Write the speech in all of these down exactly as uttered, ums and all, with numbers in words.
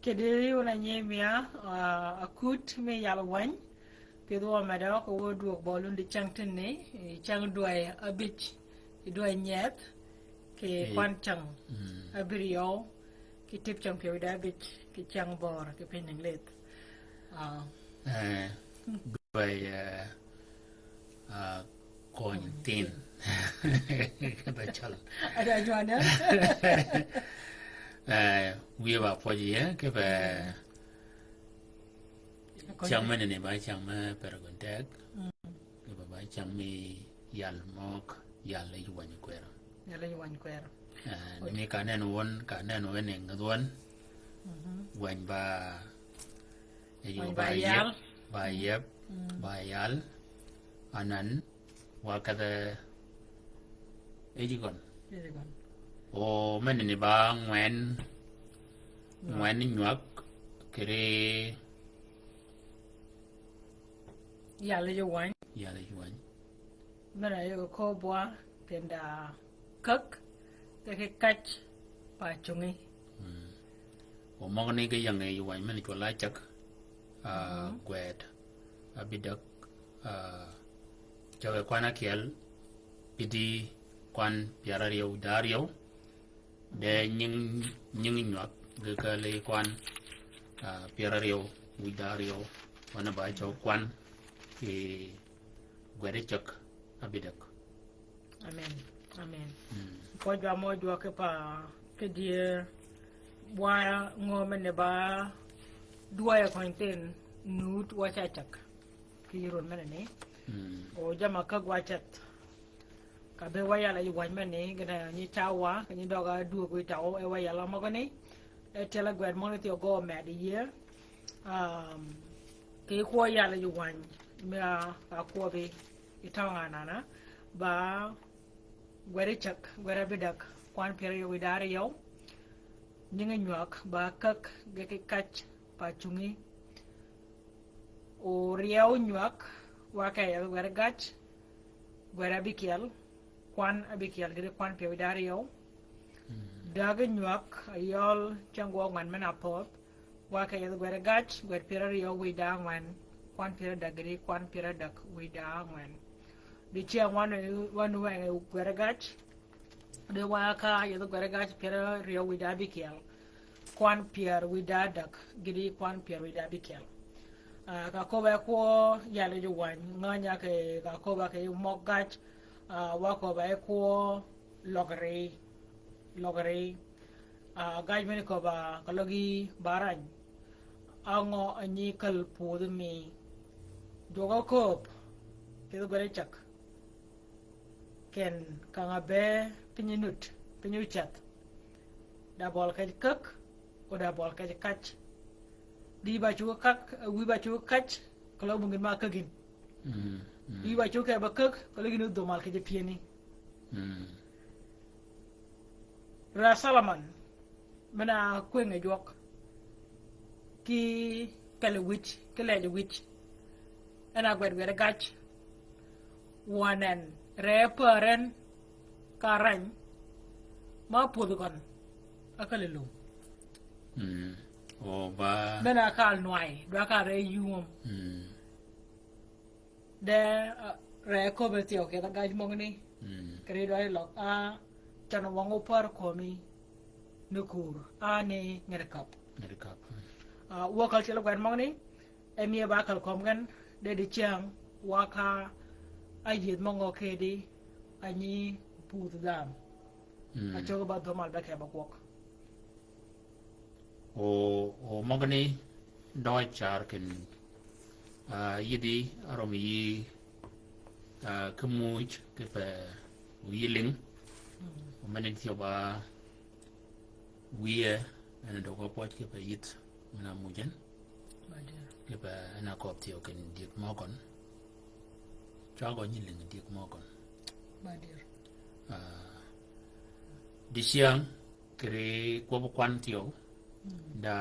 Kidi wun a nyi mia, ah, akut mi yal wäny. Pïdh wø medø kì wø dwøg bøl wun di cäng tïnni, i cäng dwäy abij, i dwäy nyeth, kì kwan cäng abiryew, kì tïp cäng pyëw da abij, kì cäng bör, kì piny English. Ah. Eh, dwäy, eh, ah, kony thïn. Kata chal. Ada jwana. Eh, wiye ba pwøj ye, kì be cäng mene ni ba cäng me pere gun teg. Kì be ba cäng mi yal møg, yal yi wany kwero. Yal yi wany kwero. Eh, ni mi ka nen wun, ka nen wun ni ngedh wun. Wany ba Ej ba yal. Ba yep, ba yal. Anan, wa kedhe ej gøn. Ej gøn. O, mene ni ba ngwen, ngwen nywag, kiri. Yal ej wany. Yal ej wany. Mene ej ko bwa, kenda käk, ke ki kac pa cungi. Mm. O møgani ge yänge yi wany men cwøl a cäg, ah, gwed, abïdäg, ah, cäg kwan akyel, pïdi kwan pyär aryeu, da aryeu, de nying, nying nywag, ge kali kwan, ah, pyär aryeu, wïj da aryeu, wan ba cäg kwan, ki gwed cäg, abïdäg. Amen. Amen. Mm. Pwøj wa mø jwøk pa kidye wa ngø mene ba dwøye kony thïn nud wa ca cäg. Ki yirun mene ni. Mm. O jama käg wa ceth. Ka be wa yal a yi wany mene ni, gene nyi ca wa, nyi døg a dwøg wi taw, e wa yal a møgø ni. E tyel a gwed møgø ni thyew gø med yie. Um, ki kwø yal a yi wany, mi a, a kwø bi. I tøng anana, ba gwed cäg, gwed abïdäg, kwan pyär aryeu wïj da aryeu. Nyingi nywag, ba käk, ge ki kac, pa cungi. O ryeu nywag, wa ke yeth gwed gac, gwed abikyel, kwan abikyel, gidi kwan pyär wïj da aryeu. Mm. Dägi nywag, ayøl, cäng gwø ngwen men a pödh, Wa ke yeth gwed gac, gwed pyär aryeu wïj da angwen, kwan pyär adäg gidi, kwan pyär adäg wïj da angwen. Di cyäng wan, wan weng gwed gac, di wa ka yeth gwed gac pyär aryeu wïj da abikyel, kwan pyär wïj da adäg gidi, kwan pyär wïj da abikyel. Ah, ka köbbe kwø yal yi wany, ngänya ke ka köbbe ke møg gac, ah, wa köbbe kwø løg ri, løg ri. Ah, gac mene köbbe ka løgi ba rany. Angø a nyi käl pwödhi mi. Jwøk a kööb, kidhi gwed cäg. Ken kang a be piny nud, piny oceth. Da bøl kej käk, o da bøl kej kac. Di ba cugø käk, wi ba cugø kac, ka løg bungin ma kägin. Mm, mm. Wi ba cugø kej ba käk, ka løg gin odhø mal kej pyëni. Mm. Ra Solomon, men a kwëng-a jwøk, ki pel wïj, ki lej wïj, en a gwed gwed gac, wa nen, ree pären, ka rany, ma pwödhi gøn, a kali lum. Mm. O ba. Men a kal nway, dwa ka ree yum. Mm. De, ah, ree köbbe thyew kidh-a gac møgani. Mm. Kiri dwadd løg, a, can wøng opär kömi ni kur, a ni ngeti käp. Ngeti käp. Ah, wø käl tyel gwed møgani, e miye ba käl kömi gen, de di cyäng, wa ka, a yïëdh mø ngø kedi, a nyi puth dhanhø. Mm. A cöggi ba dhömal be ke ba gwøg. O, o møgani døøj car ken, ah, yïdhi a røm yï, ah, ki muuj kipe yï lïng. Mm. O mene thyew ba wiye, en a døg a pwøj kipe yïdh, men a muuj en. Ba dïr. Kipe en a köbbi thyew ken dyëg mø køn. Cwag gø nyi lïng dyëg mø køn. Ba dïr. Ah, dicyäng, kiri kwøb kwan thyew, mm, da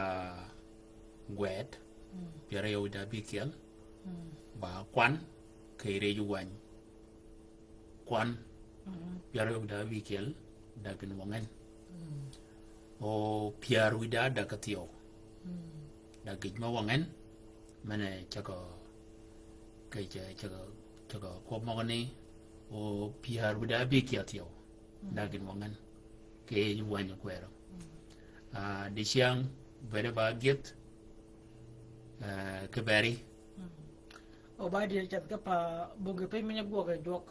gwed, mm, pyär aryeu da abikyel, mm, ba kwan, kiri ju wany. Kwan, mm, pyär aryeu da abikyel, da gin wøngen. Mm. O pyär wïj da adäg thyew. Mm. Da gïj me wøng en, men-a cägø, kì cägø, cägø, cägø kwøb møgø ni, o pyär wiy da ábïkyel thyew. Mm. Da gïn wøng en, kì yij wänyi kwërø. Mm. Ah, dicäng, bëëde ba gyëdh, ah, kiberi. Mm. O ba dyër ceth ki pa böggi piny me nyi gwøg yi jwøk.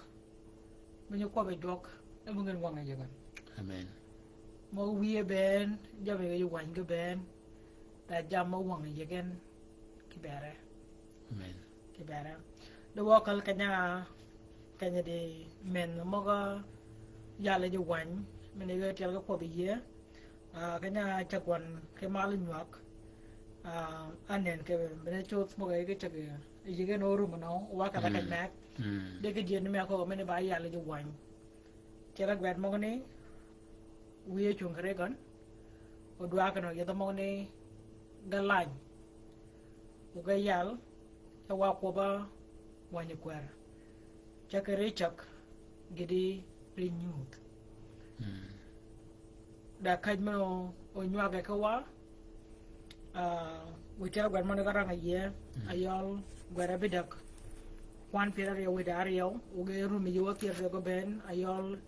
Me nyi kwøbbi jwøk, e böggi wøng yi jwøk. Amen. Mø wiye bënn, jammì yi wänyi ge bënn. Da jammì mø wøng yi gen kibere. Amen. Kibere. Di wø kal keny-a, keny-a di men møg-a yal yi wänyi, men-a ywe tyel ge kwøbbi yie. Ah, keny-a cäg wøn ki mal nywäg. Ah, anen kì bene coth møg-a yï ki cäg yï gen orum nø, wa ka da keny-a. Mm. Di ki jien mi a köög men-a ba yal yi wänyi. Cere gwed møgø ni, wiye cung kì ri gøn, o dwag nø yedhø møgø ni, ge lany, o ge yal, e wa kwøbb-a wänyi kwër. Cäg kì ri cäg, gïti ri nyudh. Mm. Da käj men-a o, o nywage ki wa, ah, wiy tyel gwed møn-a ka rang-a yie, mm, ayøl gwed abïdäg. Kwan pyär aryøw wiy da aryøw, o ge rum yi wø thyeer ge bënn, ayøl,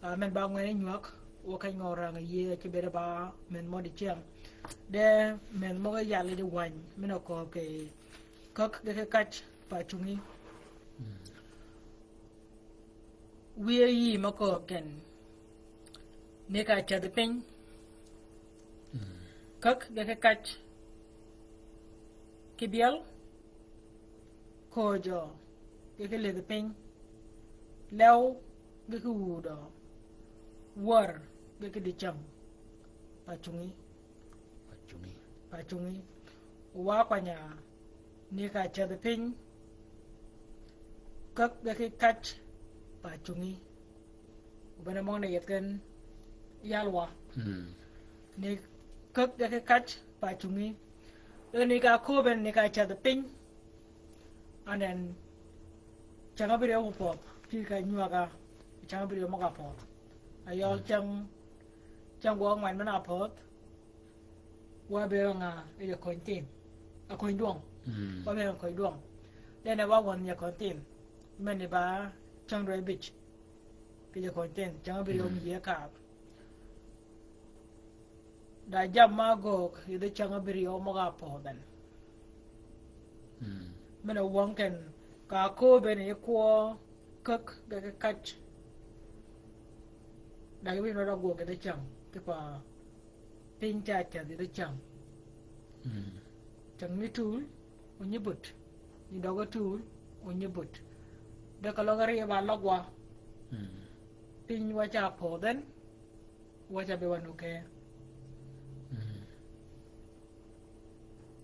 ah, men ba ngwen nywäg, wø keny ngø rang-a yie, ki bëëde ba men mø dicäng. De men mø ge yal yi wänyi, men-a kööb kì käg ge ki kac pa cungi. Mm. Wiye yï mø kööb gen, ni ka cädhi piny. Mm. Käg ge ki kac, kibyel, köjø ge ki lïdhi piny, lew ge ki wudø, wär ge ki dicäng, pa cungi. Pa cungi. Pa cungi. Wa kwany-a ni ka cädhi piny, käg ge ki kac pa cungi. O bene møgø ni yethi gen yalwa. Mm. Ni käg ge ki kac pa cungi. Ni ka kööb en ni ka cädhi piny. Anen, cäng abïryew mø pödh, pï ka nywäg-a, cäng abïryew møg-a pödh. Ayøl, mm, cäng, cäng gwøg ngwen men-a pödh. Wa bëëd ngà yi jaköny thim. Aköny dwøng. Mm. Wa bëëd ngà köny dwøng. Dene wa wøn yi jaköny thim. Men-a ba cäng dwäy bïj. Kì jaköny thim. Cäng abïryew, mm, mi yie kaab. Da jammì ma göög, yïdhi cäng abïryew møg-a pödh en. Mm. Men-a wøng ken, ka kööb en yi kwø käg ge ki kac. Da ki wïn rød-a gwøg yïdhi cäng, ki pa piny ca cädhi yïdhi cäng. Mm. Cäng ni tul, o nyi bud. Nyi døg-a tul, o nyi bud. De keløg árï ba løg wa. Mm. Piny wa ca pödh en, wa ca bï wa nukee. Mm.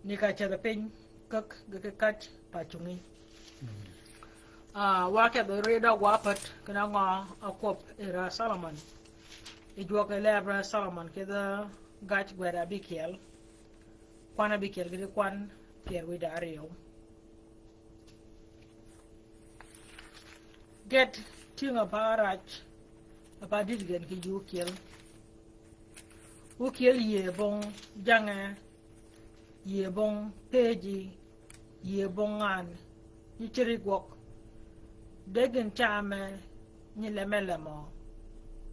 Ni ka cädhi piny, käg ge ki kac pa cungi. Mm. Ah, wa kedhi ri døg wa päd, kinni ngø a kwøb yi räth Solomon. Yi jwøk yi leb räth Solomon, kidhi gac gwed abïkyel. Kwan abïkyel gïti kwan pyär wiy da aryøw. Ged tyëng-a pa rac, a pa dït gen ki yï ókyel. Ókyel yïëy bong jangø, yïëy bong pëjji, yïëy bong ngan, nyi cïri gwøg. De gïn camø, nyi leme lemø,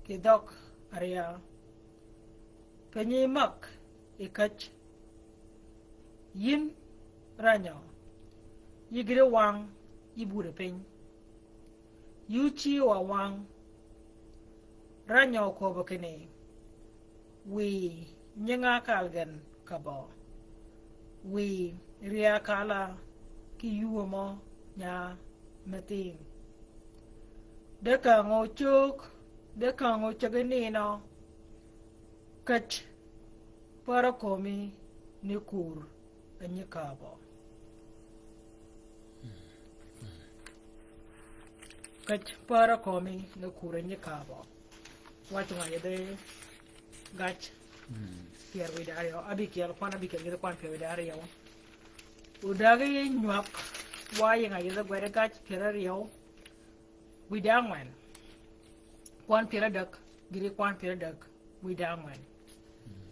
kì dhøg arya. Pe nyi mäg yi käj. Yïn ranyø, yï gïti wang, yï budi piny. Yï ócïu a wang. Ranyø oköbbi kinni, wiy nyinga kal gen ka bø. Wiy rye kala ki yuu mø nya me thim. De käng-a ócög, de käng-a ócägi ninø, käj pär-a kömi ni kur a nyi käbø. Käj pär-a kömi ni kur a nyi käbø. Wacci ngà yedhi gac, mm, pyär wiy da aryøw, abïkyel, kwan abïkyel gïti kwan pyär wiy da aryøw. Odägi nywag, wa ying-a yedhi gwed gac pyär aryøw wiy da ángwen. Kwan pyär ádäg, gïti kwan pyär ádäg wiy da ángwen. Mm.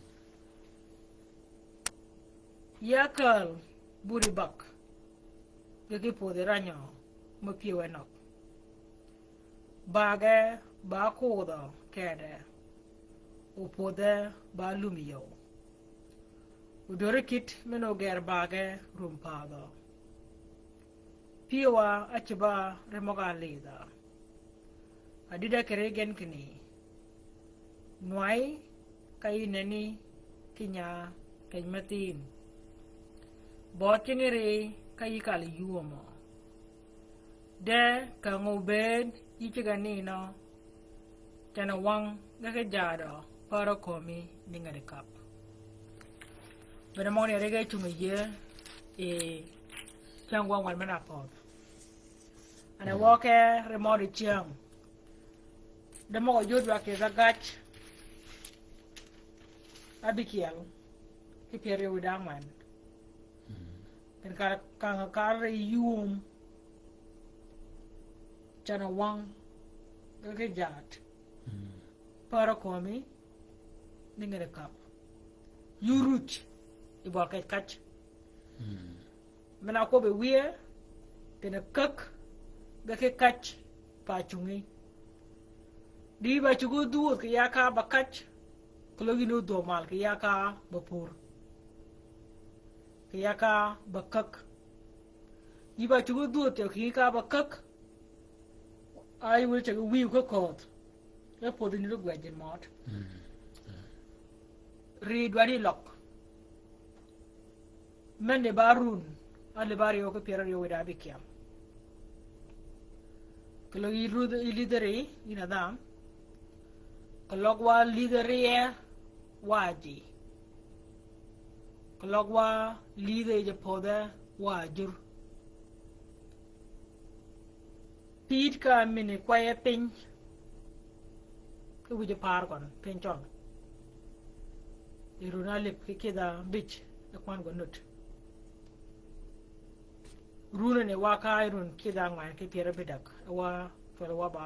Ya käl buri bak ge ki pwödhi ranyø me pyëwe nøg. Bage ba kudhø kede, o pwödhe ba lum yøw. O döri kit men oger bage rum padhø. Pyëwa ácïba ri møg-a lidha. Adïda kiri gen kinni, nwayi ka yï nenni ki nya keny me thïn. Bøth cingiri ka yï kal yuu mø. De käng obëëd yï cigg-a ninø, canø wang ge ki jadø, pärø kömi ni ngedi kap. Bene møgani ri ge cung yi yie, i cäng wa ngwan men-a pödh. Ane wøke ri mødi cäng. De møg-a jod wa kidha gac. Abikyel. Ki pyeraryew wiy da ngwen. Ken kar, kang kar yum. Canø wang. Ge ki jat. Pärø kömi. Ni ngedi kap. Yuu ruc. I bøl kec kac. Men-a kwøb yi wiye, kinni käk, ge ki kac, pa cungi. Di ba cuggi dhwöödh kì ya ka ba kac, keløg yïn odhwöödh mal kì ya ka ba pur. Kì ya ka ba käk. Yï ba cuggi dhwöödh tø kì ka ba käk, Ay wïl ceg wiu ki köödh. E pwödhi ni ri gwëj jin møt. Ri dwaddi løg. Men-a ba run. Alïb áryew ki pyeraryew wiy da abikyel. Keløg yï rudh, yï lidhi ri, yïn a dham. Keløg wa lidhi ri e wa ji. Keløg wa lidhi yi ji pödhe wa jur. Pït ka mini kwaye piny. Ki wïj par køn, piny cøl. I run alïb ki kidha bïj, e kwan gø nut. Run ni wa ka i run kidha ngwen ki pyerabïdäg. E wa, cwøl wa ba,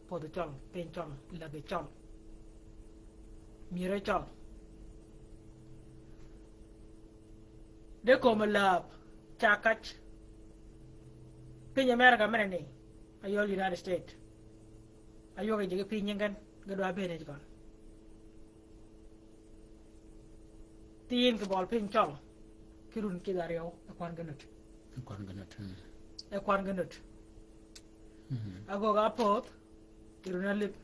pödhi cøl, piny cøl, lägi cøl. Myëre cøl. De kömi läb, ca kac. Piny America mene ni, ayøl United States. Ayøge ji ki piny nyingi gen, ge dwa bene ji køn. Thïn kì bøl piny cøl, ki run kidha áryew, e kwan ge nut. E kwan ge nut, mm. E kwan ge nut. Mhm. Agøg-a pödh, ki run alïb,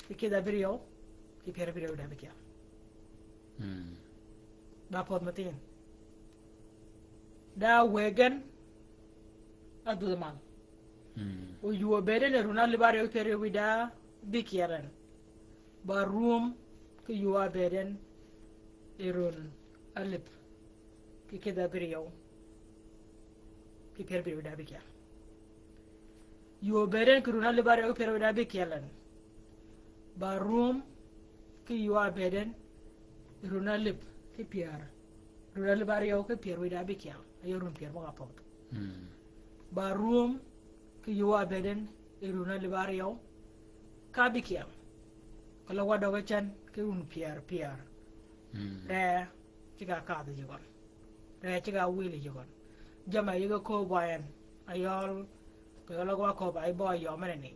ki kidha abïryew, ki pyerabïryew da abikyel. Mm. Ba pödh mø thïn. Da wëggen, adhudh mal. Mm. O yuu obëëd en e run alïb áryew pyeraryew wiy da abikyel en. Ba rum ki yuu obëëd en e run alïb ki kidha abïryew ki pyerabïryew wiy da abikyel. Yuu obëëd en ki run alïb áryew ki pyeraryew wiy da abikyel en. Ba rum ki yuu obëëd en e run alïb ki pyer. Run alïb áryew ki pyer wiy da abikyel. Ayø run pyer møg-a pödh. Mm. Ba rum ki yuu obëëd en e run alïb áryew ka abikyel. Keløg wa døge cen ki run pyer, pyer. Mm. Ree cigg-a kadh yi ji køn. Ree cigg-a wïl yi ji køn. Jamm-a yï ge kööb wa en. Ayøl, keløg wa kööb a yi bø yø mene ni.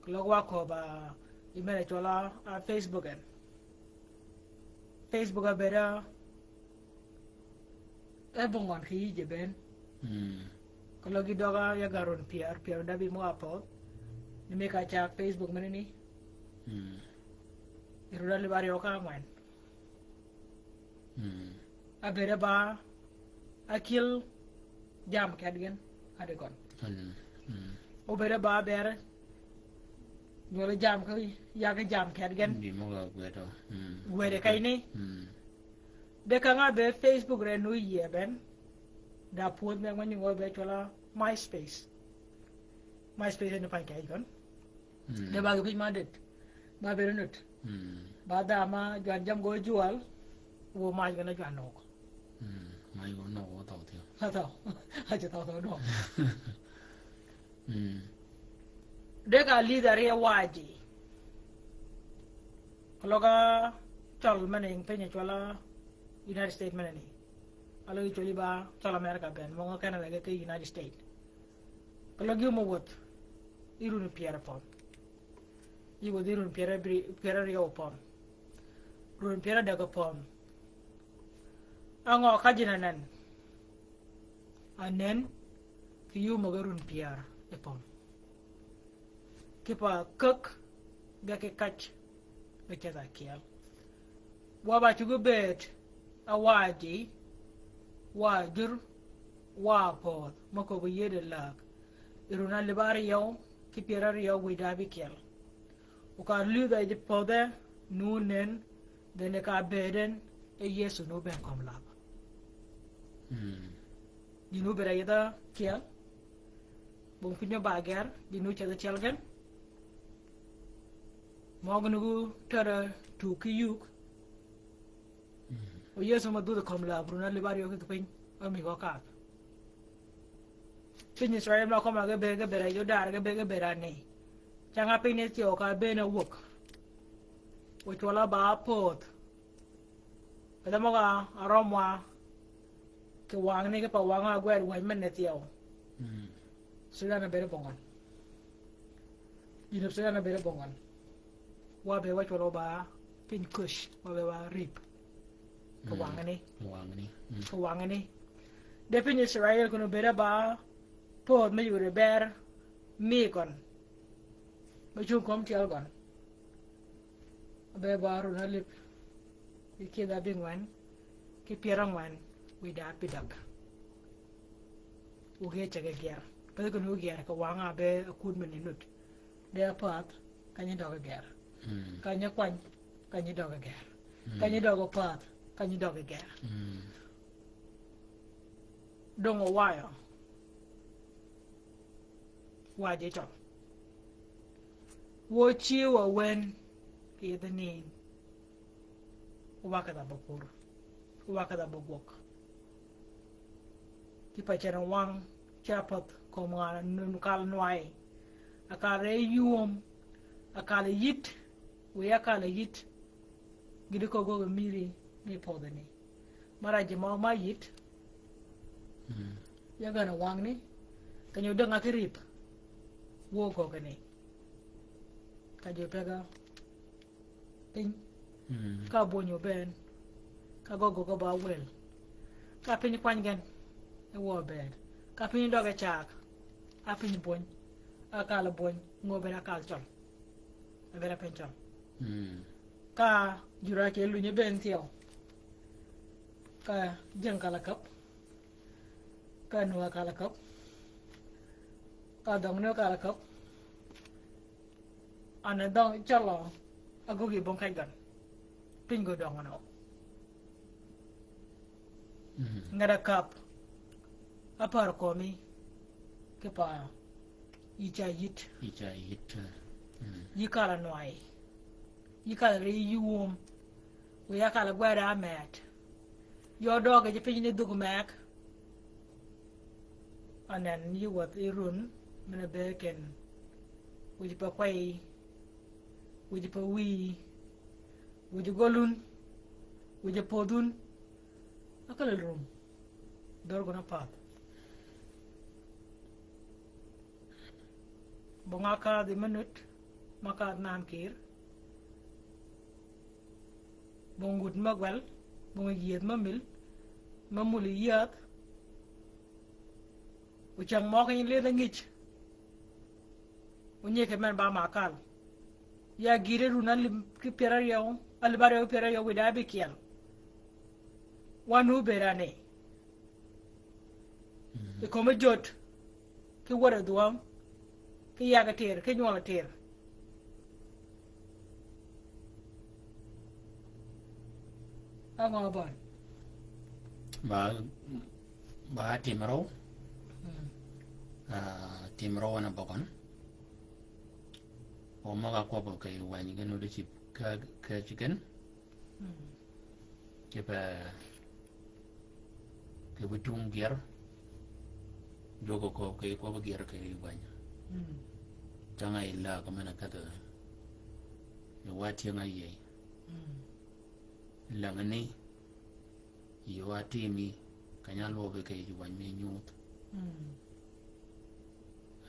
Keløg wa kööb a yi mene cwøl-a, a Facebook en. Facebook abëëd a e bongøn kì yij ji bënn. Mm. Keløg gi døg-a ya garun pyer, pyer da abïj mø-a pödh. Ni mi ka cak Facebook mene ni. Mm. I run alïb áryew ka angwen. Mm. Abëëd a ba, akyel jam kedgen, adi køn. Mm. Mm. Obëëd a ba ber, nywøl jam ki, ya ki jam kedgen. Di møg-a gwed o. Mm. Gwed keny ni. Mm. De ka nga be Facebook re nu yie ben. Da pwödh me ngwen nying o be cwøl-a MySpace. MySpace ni pany keny køn. Mm. De ba ge piny ma det. Ba bere nut. Mm. Ba dha ma jwan jam go jwal. Wo maj gana jwan nok. Mm. Maj go nok wo tho thio. Ha tho. Ha tho tho nok. Mm. De ka lidh arye waji. Keløg-a cøl mene ying piny cwøl-a United States mene ni. Ka løg yi cwöli ba cwøl America bënn, mø ngø Canada ge ki United States. Ka løg yi mø wäth yi run pyär opøm. Yi wäth yi run pyär abï-, pyär aryøw opøm. Run pyär adäg opøm. Á ngø ka jin anen? Anen, ki yum møg-a run pyär opøm. Kipe käg, ge ki kac, ge ceth akyel. Wa ba cuggi bëëd, a wa ji, wa jur, wa pödh, mø köbbi yïëd e läg. Yi run alïb aryøw, ki pyär aryøw wïdá abïkyel. O ka lïdh a ji pödhe, nu nen, dhene ka bëëden, e Yëso nu bënn kömi läb. Mm. Ji nu bëëd a yïdh akyel, bong piny ba gër, ji nu ceth acyel gen. Møg-a gu tødde tug ki yug. Mm. O Yëso mø dhudhi kömi läb, run alïb aryøw ki piny, ami gø kath. Piny Israel mø kømmi ge bëëd, ge bëëd a yodar, ge bëëd, ge bëëd a ni. Cang-a piny ni thyew ka bënn a wäg. O cwøl-a ba pödh. Kì dhø møg-a rømwa kì wangni kipe wang-a ágwed wäny men ni thyew. Mm. Sudan ábëëd bongøn. Junub Sudan ábëëd bongøn. Wa be wa cwøl-a ba piny Kush, wa be wa rip. Kì wangni. Kì wangni. Mm. Kì wangni. De piny Israel kinni obëëd ba pödh me yudi bër mi gøn. Me cung kömi tyel gøn. Be ba run alïb, ki kïdha abïngwen, ki pyär angwen, wïdá abïdäg. Oge ceg gyer. Pädhi kinni oger kì wang-a be akud men ni nud. De apädh, kany-a døg ger. Mm. Kany-a kwany, kany-a døg ger. Mm. Kany-a døg apädh, kany-a døg ger. Mm. Dong owayø. Wa ji cøl. Wø ciew awen kì yïdhi nïn. Wa kedh-a ba pur. Wa kedh-a ba gwøg. Kipe cen wang, ca pädh kömi ngø nun kal nwayi. Akal ree yum, akal yït, wiy akal yït. Gïti köggi mïri ni pödheni. Mara ji mø ma yït. Mm. Ya gøn-a wangni. Keny-a odäng-a ki rip. Wø köggini. Ka ji peg-a piny. Mm. Ka bwöny obënn. Ka gøggi ba wël. Ka piny kwany gen. E wø bëëd. Ka piny døg-a cag. A piny bwöny. Akal bwöny. Ngø bëëd akal cøl. Abëëd a piny cøl. Mm. Ka jura ce lunyi bënn thyew. Ka jeng kal-a käb. Ka nwa kal-a käb. Ka dhøng nwa kal-a käb. An-a dhøng cøl-a ágöggi bong kej gøn. Piny gø døngø nø. Mm. Nget-a käb. Apär kömi. Kipe yï ca yït. Yï ca yït. Mm. Yï kal-a nwayi. Yï kal-a ree yï wum. Wiy akal-a gwed-a ámëëd. Yø døøg ji piny ni dhuk mëgg. Anen yï wäth yi run, men-a bëëd kinni. Wïj pa kwey. Wïj pa wïyi. Wïj gøl wun. Wïj pödh wun. Ákal rum. Dhörgøn ápädh. Bong-a kadhi me nut, me kadh nam kïr. Bong wut me gwel, bong yïëdh me mïl, me mul yïädh. O cäng mø keny lëdh-a ngïj. O nyëg ki men ba ma kal. Ya gïr-a run alïb ki pyär aryøw, alïb aryøw pyär aryøw wïdá ábïkyel. Wan wu bëëd ani. Mhm. I kömi jöt, ki wär-a dhwäng, ki yag-a tër, ki nywøl-a tër. Á ngø bøn? Ba, ba tim røw. Mm. Ah, tim røw en a bøgøn. O møg-a kwøbbø kì wäny gen wudi cïb kä-, käj gen. Mm. Kipe, kipe tung gyer. Jwøk-a kööb kì kwøbb gyer kì wäny. Mm. Cäng-a yi läg men-a kädhi. Yi wa tyëng-a yïëy. Mm. Längni, yi wa timi, Nya lwøbi kì yij wany mi nyuth. Mm.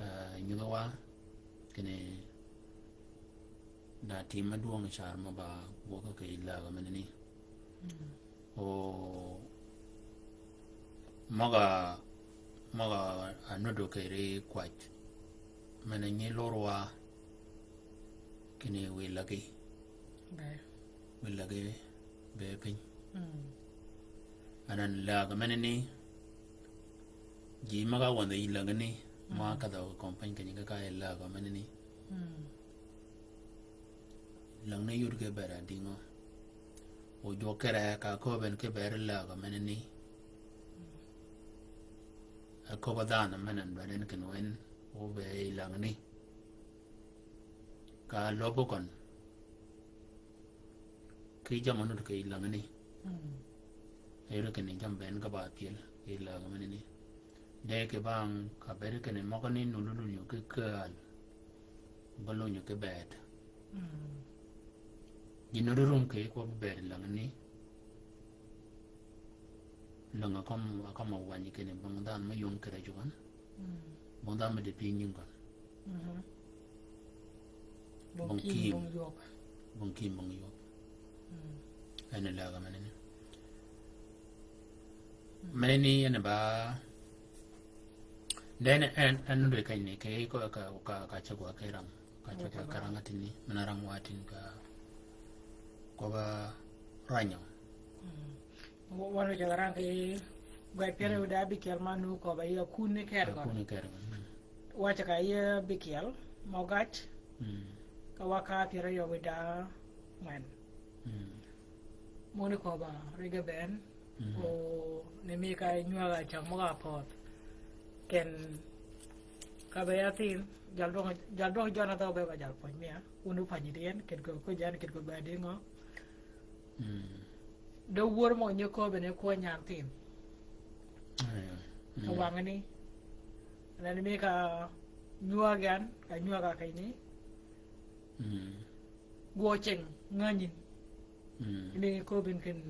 Eh, nyuth wa, kinni da tim ma dwøng car ma ba gwøg kì yij läg menani. Mm. O, møg-a, møg-a nuti kì ri kwac. Men-a nyi lur wa, kinni wi lägi. Ber. Wi lägi be piny. Mm. Anan läg menani, ji møg-a wänhø yi lägani, ma ka dhøg kong piny kenyi ka ka yi läg menani. Mm. Lägani yud ki ber adïngø. O jwøk kere ka köbben ki ber läg menani. A köbb-a dhanhø men-a dwaddi en kinni wen, o be yi lägani. Ka löbbi køn. Ki jammì nud kì yij längani. Mm. Ero kinni jammì be en ka ba pyël, kì yij läg menani. De kì bang ka beri kinni møgani nu lunyo ki kääl. Ba lunyo ki bët. Mm. Ji nud rum kì kwøb bët längani. Läng-a kømm, a kømm-a wänyi kinni bang dhanhø me yöng kere jwøn. Mm. Bang dhanhø me di piny ying køn. Mhm. Bang kim, bang ywøb. Bang kim, bang ywøb. Mm. En a läg menani. Mm. Menani en ba, den en, en ri kany ni, kì ko ka, ka, ka ceg wa kì rang. Ka ceg wa kì rang atin ni, men-a rang wa tin ka, ko ba ranyo. Mm. Wa-, wan wïcø ka rang kì gwed pyär wïdá abïkyel ma nu köbb-a yï akun ni kër gøn. Akun ni kër gøn. Mm. Wacø ka yï abïkyel, mø gac. Mm. Ka wa ka pyär aryew wïdá ngwen. Mm. Moni köbb-a rige ben. Mm. O ni mi ka nywag-a cam møg-a pödh. Ken ka be ya thim, jal dwøng, jal dwøng jøn-a dhø be ba jal pwöny mia. Wun wu pänyi ri en, kit gø ko jan, kit gø be adï ngø. Mm. De wuor mø nyi köbbi ni kwø nyan thim. Mm. Ka wangani. Nani mi ka nywag yan, ka nywag-a keny ni. Mm. Gwø ceng, ngänyin. Mm. Ni köbbi kin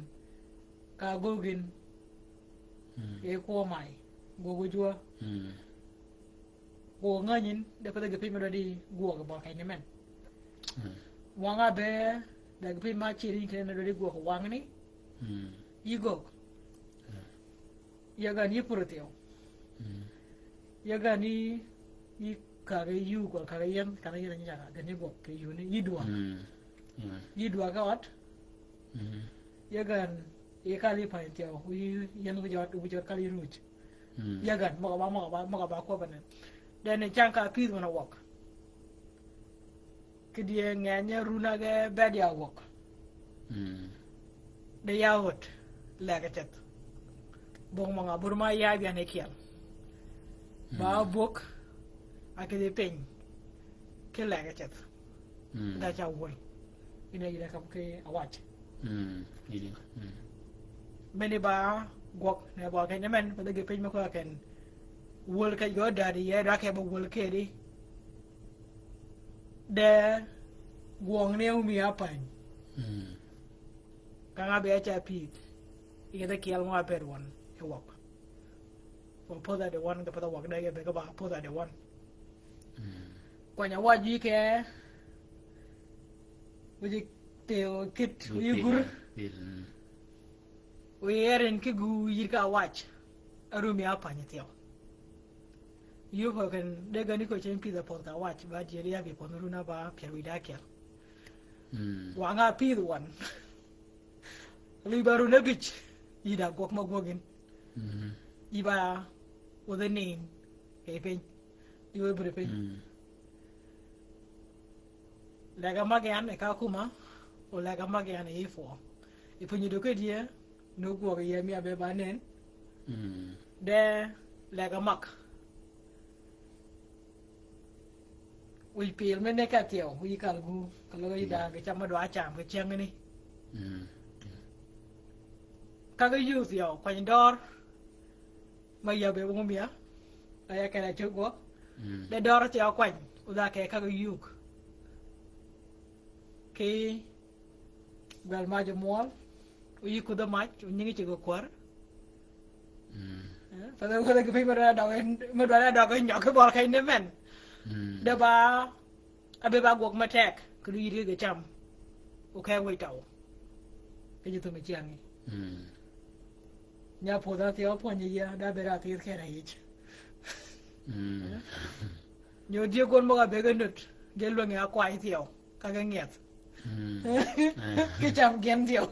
ka gogin. Mm. E kwø may. Gwø gwø jwø. Mm. Gwøg ngänyin, de pädhi gï piny me dwaddi gwøg bø keny ni men. Mm. Wang-a be, de gï piny ma cïr yïn kine me dwaddi gwøg wangani. Mm. Yï gøg. Mm. Yï gän yï pur thyew. Mm. Yï gän yï, yï kag yuu, kag yien, kag yien nyi caka, gän yï gwøg kì yuni, yï dwag. Mm. Mm. Yï dwag ki ød. Mm. Yï gän, yï kal yï pany thyew, yï yien wi jøt, wi jøt kal yï ruj. Mm. Yï gän, møg-a ba, møg-a ba, møg-a ba kwøb anen. De ni cang ka pïdh men-a wøg. Ki dye ngenye run-a ge bëëd ya wøg. Mm. De ya wød, lege ceth. Bong møg-a bur ma ya byan e kyel. Ba bwøg, a kidhi piny. Ki lege ceth. Mm. Da ca wöl. Ine yïn a kam ki awac. Mm. Yïn a, mm. Meni ba gwøg, ne ba keny men, ba de gï piny me kwøb ken. Wöl keny gø dadi ye, da ke ba wöl kedi. De gwøng ne umi apany. Mm. Ka nga be aca pïdh. Yedhe kyel ngø abed wøn, e wøg. Wa pödh a de wøn, de pödh a wøg, de yedhe ka ba pödh a de wøn. Mm. Kwany awac yï ke, wi ji teo kit, wi gur. Mm. Wi erin ki gu yïr ka awac. Arumi apany thyew. Yï ko ken, de gani ko ceng pïdh a pödh ka awac, ba dyel ya bi pödh run-a ba pyär wi da kyel. Mm. Wa nga pïdh wøn. Luy ba run abij, yï da gwøg ma gwøgin. Mm. Yï ba wodhe nin, kì piny. Yï wë bri piny. Mm. Lege mag yan e ka kuma, o lege mag yan e yï pwø. I piny du kedie, nu gwøg yie mi abe ba nen. Mm. De lege mag. Wiy pil me ne ka thyew, wiy kal gu, ka logo yi da, ge cam ma dwa cam, ge ceng ni. Mm. Ka ge yuu thyew, kwany dør, ma yabe wung mia, a ya kela chuk go. Mm. De dør thyew kwany, u da ke ka ge yuk. Ki, Gwel mac omwøl, oyï kudh mac, onyingi cigg okwär. Mm. Eh, pa dø, pa dø, kì piny me dwaddi døg, me dwaddi døg nyøg kì bøl keny ni men. Mm. De ba, abe ba gwøg me tek, kì du yïddi kì cam. O keg wëy tøw. Kì ji thum cyangi. Mm. Nya pwodh a thyew pwönyi ya, da bed a thith kere yïc. Mm. Nyo dye gwøn møg-a be ge nut, ge lwängi a kway thyew, ka ge ngyeth. Mm. Ki cam gen thyew.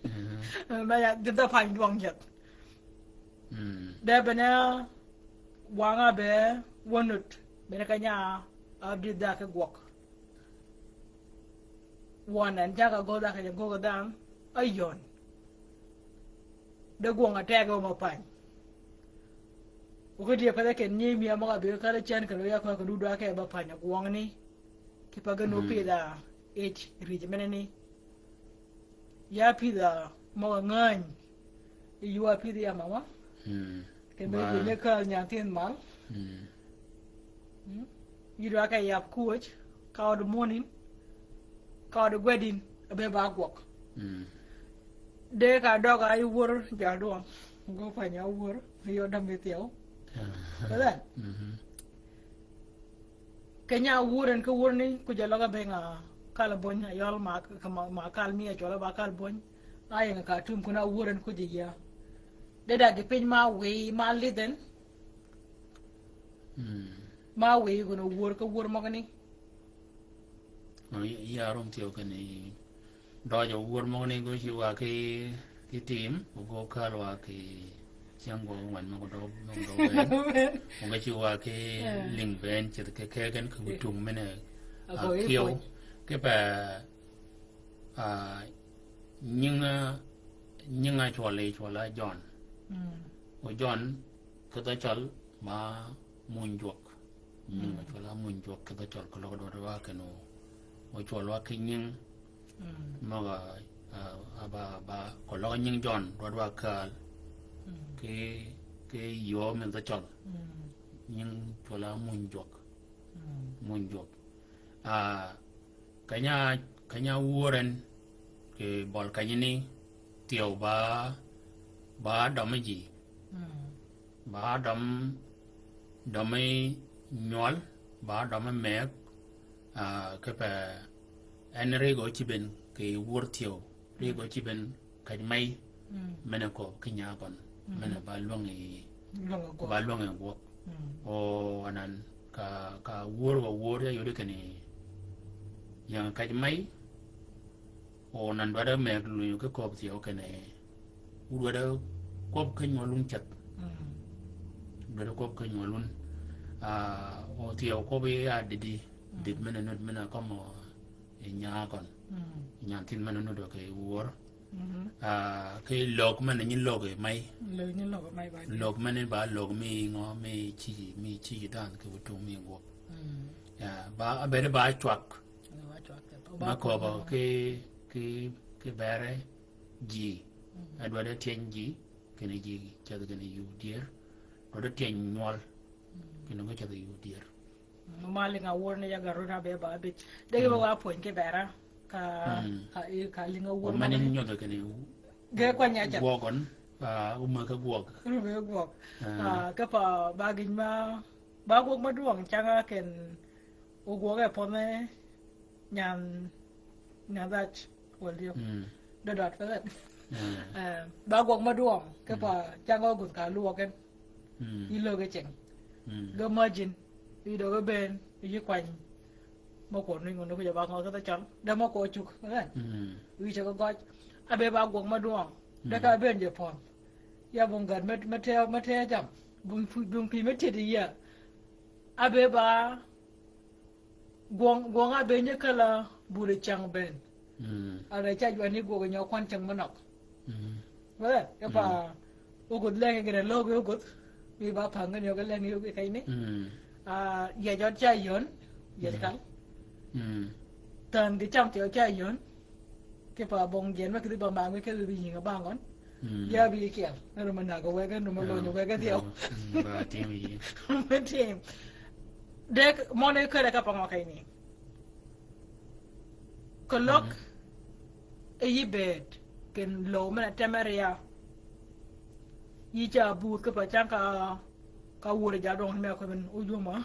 Mm. Ma ya, di dha pany dwøng jeth. Mm. De bene wang-a be wø nut, bene keny-a abdi dhaki gwøg. Wøn en jaka gø dhaki jagø gø dhanhø, ayøn. De gwøng-a teg-a ma pany. Wø ki dye pa de ken nyi mi a møg-a be kal-a cen kal-a ya køn kì du dwa ke ba pany gwøng ni. Kì pa gen o pidh-a ej rij mene ni. Ya pidh-a møg-a ngäny. Ywa pidh ya mama. Mm. Kì me jwinye kal nyan thin mal. Mm. Mm. Yï dwa ke yab kwöj, ka ød munin, ka ød gwedin, abe ba gwøg. Mm. De ka døg-a yï wör jal dwøng. Gø pany-a wör, yø dam mi thyew. Ah. Ka dhan? Mhm. Keny-a wur en ki wur ni, kuj a løg-a bëng-a kal böny, a yøl ma, ma, ma kal mi a cwøl a ba kal böny. A ying ka tum kun a wur en kuj a yia. De dagi piny ma wïy, ma lidh en. Mm. Ma wïy kun a wur ki wur møgani. Oh, ya, ya rum thyew keni. Døøj wur møgani gø ci wa ki, ki tim, gø kal wa ki cyäng gø ngwen møg døøj, møg døøj ben. Gø ci wa ki, eh, ling ben, ceth ki kegen ki, eh, tung mene, ah, ago i thyew. Kipà, ah, nying, ah, nying a cwøl i cwøl a John. Mm. O John, ki dhø cøl ma muny jwøk. Nying, mm, a cwøl a muny jwøk ki dhø cøl keløg dwaddi wa kenni. O cwøl wa ki nying. Mm. Møg-a, a, a ba, ba, keløg nying John, dwaddi wa kal. Mm. Ki, ki yöö min dhø cøl. Mm. Nying cwøl a muny jwøk. Mm. Muny jwøk. Ah, Keny-a, keny-a wur en, kì bøl kenyani, thyew ba, ba dømi ji. Mm. Ba døm, dømi nywøl, ba dømi mëgg, ah, kipà en ri gø cïb en kì wur thyew, ri gø cïb en kej mey, mm, mene kööb ki nya gøn, mm, mene ba lwängi, lwängi gwøg. Ba lwängi gwøg. Mm. O anan ka, ka wur wa wur ya yodi keni yang kej mey. O anan dwaddi mëgg lunyu ki kööb thyew keni. Wu dwaddi kwøb ki nywøl wun ceth. Mm. Dwaddi kwøb ki nywøl wun. Ah, o thyew kwøb ya didi. Mm. Did mene nud mene kømmi, eh, nya gøn. Mm. Nyan thith mene nud kì wur. Mhm. Ah, ki lög mene nyi lög i mey. Lög nyi lög i mey ba. Lög mene ba lög mi ngø mi cïj, mi cïj dhanhø kì wu tung mi gwøg. Mm. Ya, ba, abedi ba cwag. Ba cwag. Ma kööbø ki, ki, ki bere ji. Mhm. Adwaddi tyeny ji, keni ji, ceth keni yuu dyer. Dwaddi tyeny nywøl. Mm. Keni gø ceth yuu dyer. Mm, ma lïnga wur ni ya garuna be ba bit. Degi ba wa pwöny ki bera. Ka, mm, ka, i, ka lïnga wur. O mani nyodho keni. Ge kwany acha. Gwøg on, ah, ume ka gwøg. Ume ka gwøg. Ah. Ah, ka pa ba gïn ma, ba gwøg ma dwøng canga ken ogwøg e pone nyan, nyan dhach. Wal dio. Mm. Dødøt fe dhat. Mm. Eh, ba gwøg ma dwøng, ka pa, mm, canga oguth ka lwøg en. Mm. Yi lög e ceng. Mm. Ge majin, yi døg e ben, yi kwany. Ma kwøn ni ngøn ku ja ba ngø ka dha chan. De ma kwø cuk, eh. Mm. Wi cha ka gøj. Abe ba gwøg ma dwøng. De ka, mm, ben je pon. Ya bung gad me, me te, me te jam. Bung pi, bung pi me te di ya. Abe ba gwøng, gwøng a ben je kala bure chang ben. Mm. Ara cha jwani gwøg nyø kwan chang manøg. Mm. Wala, e pa, mm, oguth lenge gene loge oguth. Mi ba pang gene yoge lenge yoge kaini. Mm. Ah, ya jot cha yon, ya, mm, kal. Mm. Tan gi cham tiyo cha yon. Ki pa bong gen me kidi ba mang me kidi bi yinga bangon. Mm. Ya bi kiel. Nero ma nago wege, nero ma, ah, lonyo wege thyew. Mm, ba tim yi. Ma tim. Dek, møn e kere ka pa ngø kaini. Keløg, mm, e yi bed, ken lo mene teme ria. Yï ca buth ki pa cang ka, ka wur ja dong me ko ben u juma.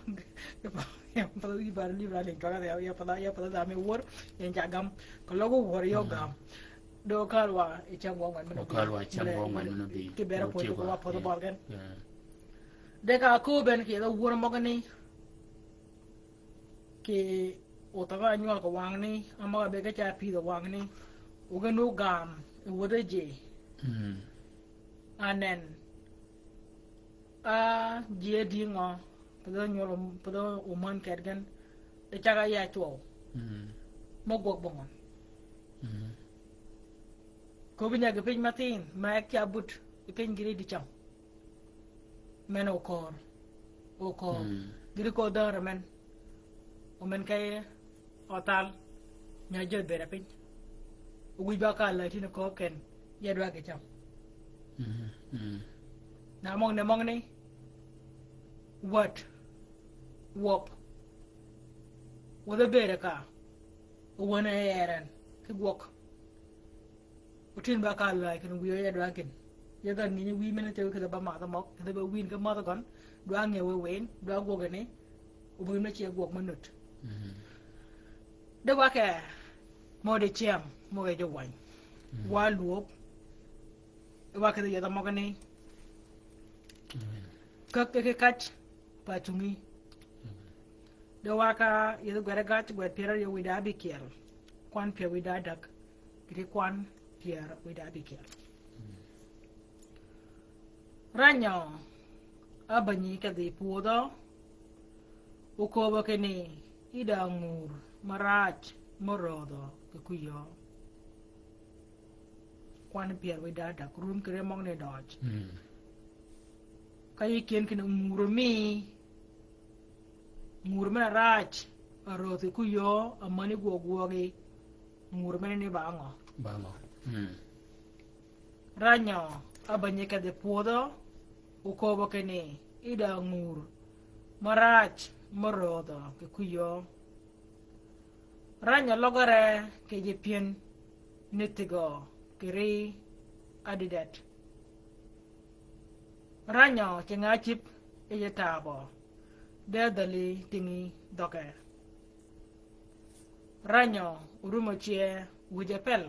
Ki pa, ya pa yï ba li ba ling to ya, ya pa, ya pa da me wur, ya ja gam. Ka logo wur yo gam. Do kalwa, i cang wa ngwan men. Kalwa cang wa ngwan men bi. Ki bera po ko wa po bal gen. De ka ko ben ki da wur mo gani. Kì utha ba nywøl kì wangni, ama ka be ge ca pïdhø wangni, o ge nu gam, e wodhe ji. Anen, a ji e dï ngø, pïdhø nywøl, pïdhø omän ked gen, de cag-a ya cwøw. Mø gwøg bøngøn. Köbbi nyag piny mathin, ma ek ca but, piny gïri dï cam. Men okor. Okor. Gïri ko dhør men. O men ke othal. Nya jø bere piny. Owïj ba ka la tini ko ken. Ya dwa ki cam. Na møng ne møng ni. Wat. Wop. Wodhe bere ka. Owene eren. Ki gwøk. Otin ba ka lwai kin wiyo ya dwa gin. Ya dha nginyi wi mene tewi kidha ba madho møg, kidha ba win ka madho gøn, dwa ngewe wen, dwa gwøge ni, obugin me cie gwøg manut. De wake, mode ciam, moge jo wany. Wa luop, wake dha yadha møge ni. Kak ke kach, pa chungi. De waka yedhi gwed agach gwed pyär aryo wïdá abikyel. Kwan pyär wïdá adäg. Kiti kwan pyär wïdá abikyel. Ranyø, abänyi kedhi pwodhø, oköbø kinni, ida ngur, marac, mørödhø, kì kwïyø. Kwan pyär wïdá adäg, rum kì rem møgni døj. Ka yï kyen kinni ngur mi, ngur men arac, arödhi ku yöö, amäni gwøg gwøgi, ngur men ni ba ngø? Ba ngø? Ranyø, abänyi kedhi pwodhø, oköbø kinni, ida ngur, marac, mørödhø, kì kwïyø. Ranyø løgere kì ji pyen ni thigø kì ri adidet. Ranyø cinga cïb yi ji tabø, de dhäli tïngi dhøge. Ranyø orumø cye wïje pel,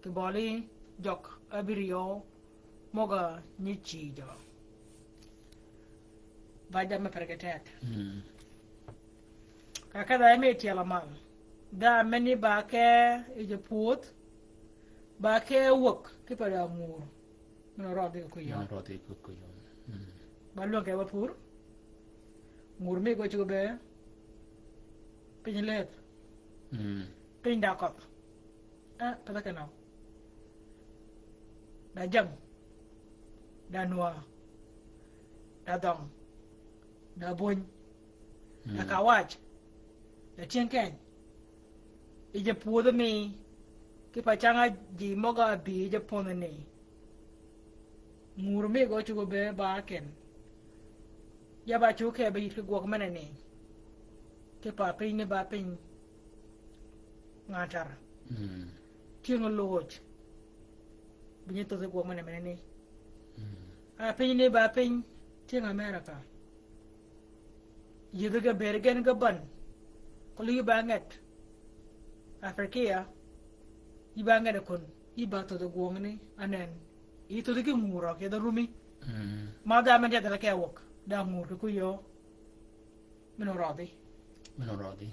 kì bøli jøg abïrïo møg-a nyi cïjø. Ba jamme perge tet. Ka kedha emi tyel amal. Dha meni ba ke yi ji pwödh, ba ke wäg, ki pa da ngur. Meno rødhi ki kwïyø. Meno rødhi ki kwïyø. Ba lwäng ke wa pur. Ngur mi go cugo be. Piny leth. Piny da köth. Ah, pala keno. Da jam. Da nwa. Da dhøng. Da bwöny. Da kawac. Da tyëng keny. Yi ji pwodhi mi. Ki pa canga ji møg-a bï yi ji pwodhi ni. Ngur mi gø cugo be ba ken. Ya ba cugo ke ba yït ki gwøg mene ni. Ki pa piny ni ba piny. Ngan tara. Tyëng loj. Bï nyi thothi gwøg mene mene ni. A piny ni ba piny. Tyëng America. Yïdhi ge bër gen ge bän. Kol yï ba nget. Afrikia. Yï ba nget kun. Yï ba thothi gwøg ni. Anen. Yï thothi ki ngur røg yedha rumi. Ma dha men yedha ke wøg. Da ngur ki kwïyø. Meno rødhi. Meno rødhi.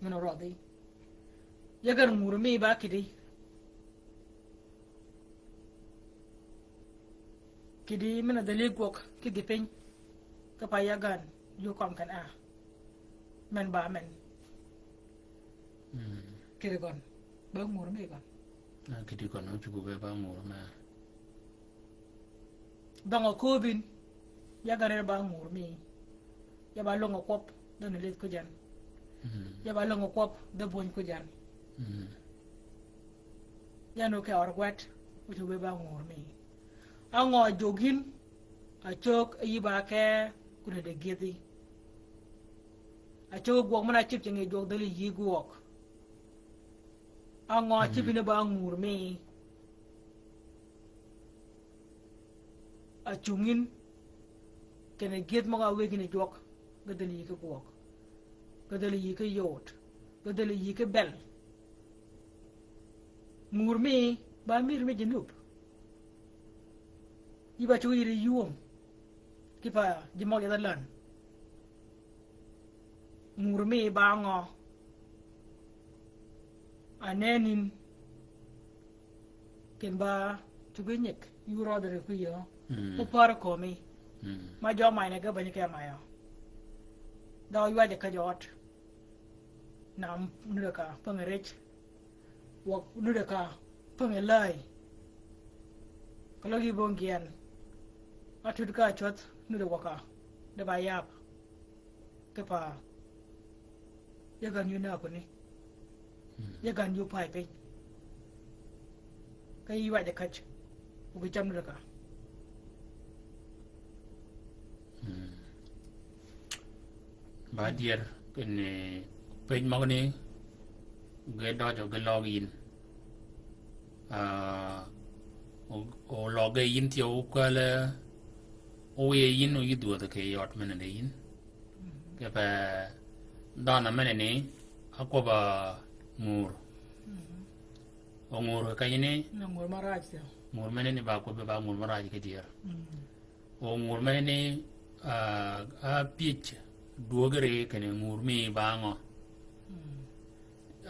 Meno rødhi. Yagan ngur mi ba kidi. Kidi mena dhali gwøg kidi piny. Ka pa yagan ju køm ken a. Men ba men. Kidi gøn. Ba ngur mi gøn. Na kidi gøn ocugo be ba ngur me. Dhøngø köbin, ya gari ba ngur mi. Ya ba longø kwøb, dhøni lidh kujan. Ya ba longø kwøb, dhø bwöny kujan. Ya nu ke ør gwet, ocugo be ba ngur mi. Angø jogin, a cög, a yï ba ke, kune de gidhi. A cög gwøg mena cïb cing yi jwøg dhali yï gwøg. Angø cïb ni ba ngur mi. Acung yïn, kinni gyëdh møg-a wëggi ni jwøk, ge dhil yï ki gwøg, ge dhil yï ki yod, ge dhil yï ki bel. Ngur mi ba mïr mi jinub. Yï ba cuggi yïri yum. Ki pa ji møg yath-a län. Ngur mi ba ngø. Aneni. Ken ba cuggi nyik. Yï rødhi ri ki yø. Mm. Opar kömi. Mm. Ma jø many ni ge bany ke ma yø. Dø ywaj-a ka jø ød. Nam nudd-a ka pänge rej. Wøg nudd-a ka pänge läy. Keløg yï bong gïn. Atud ka cwädh nudd-a wøg ka. De ba yab. Ki pa. Yï gan yï näg kuni. Mm. Yï gan yï pay piny. Ka yï ywaj-a käj. Wøg ki cam nudd-a ka. Mm. Ba dyër kinni pej møgani ge døjø ge løg yïn. Ah, o, o løg ge yïn thyew okwäl, o wiye yïn o yï dhwödhi kì yød menani yïn. Kipe dhanhø menani, akwøbb-a ngur. O ngur kenyi ni? Ngur maraj thyew. Ngur menani ba kwøbbi ba ngur maraj ki dyër. O ngur menani, ah, a pyëj dwöggi ri kinni ngur mi ba ngø. Mm.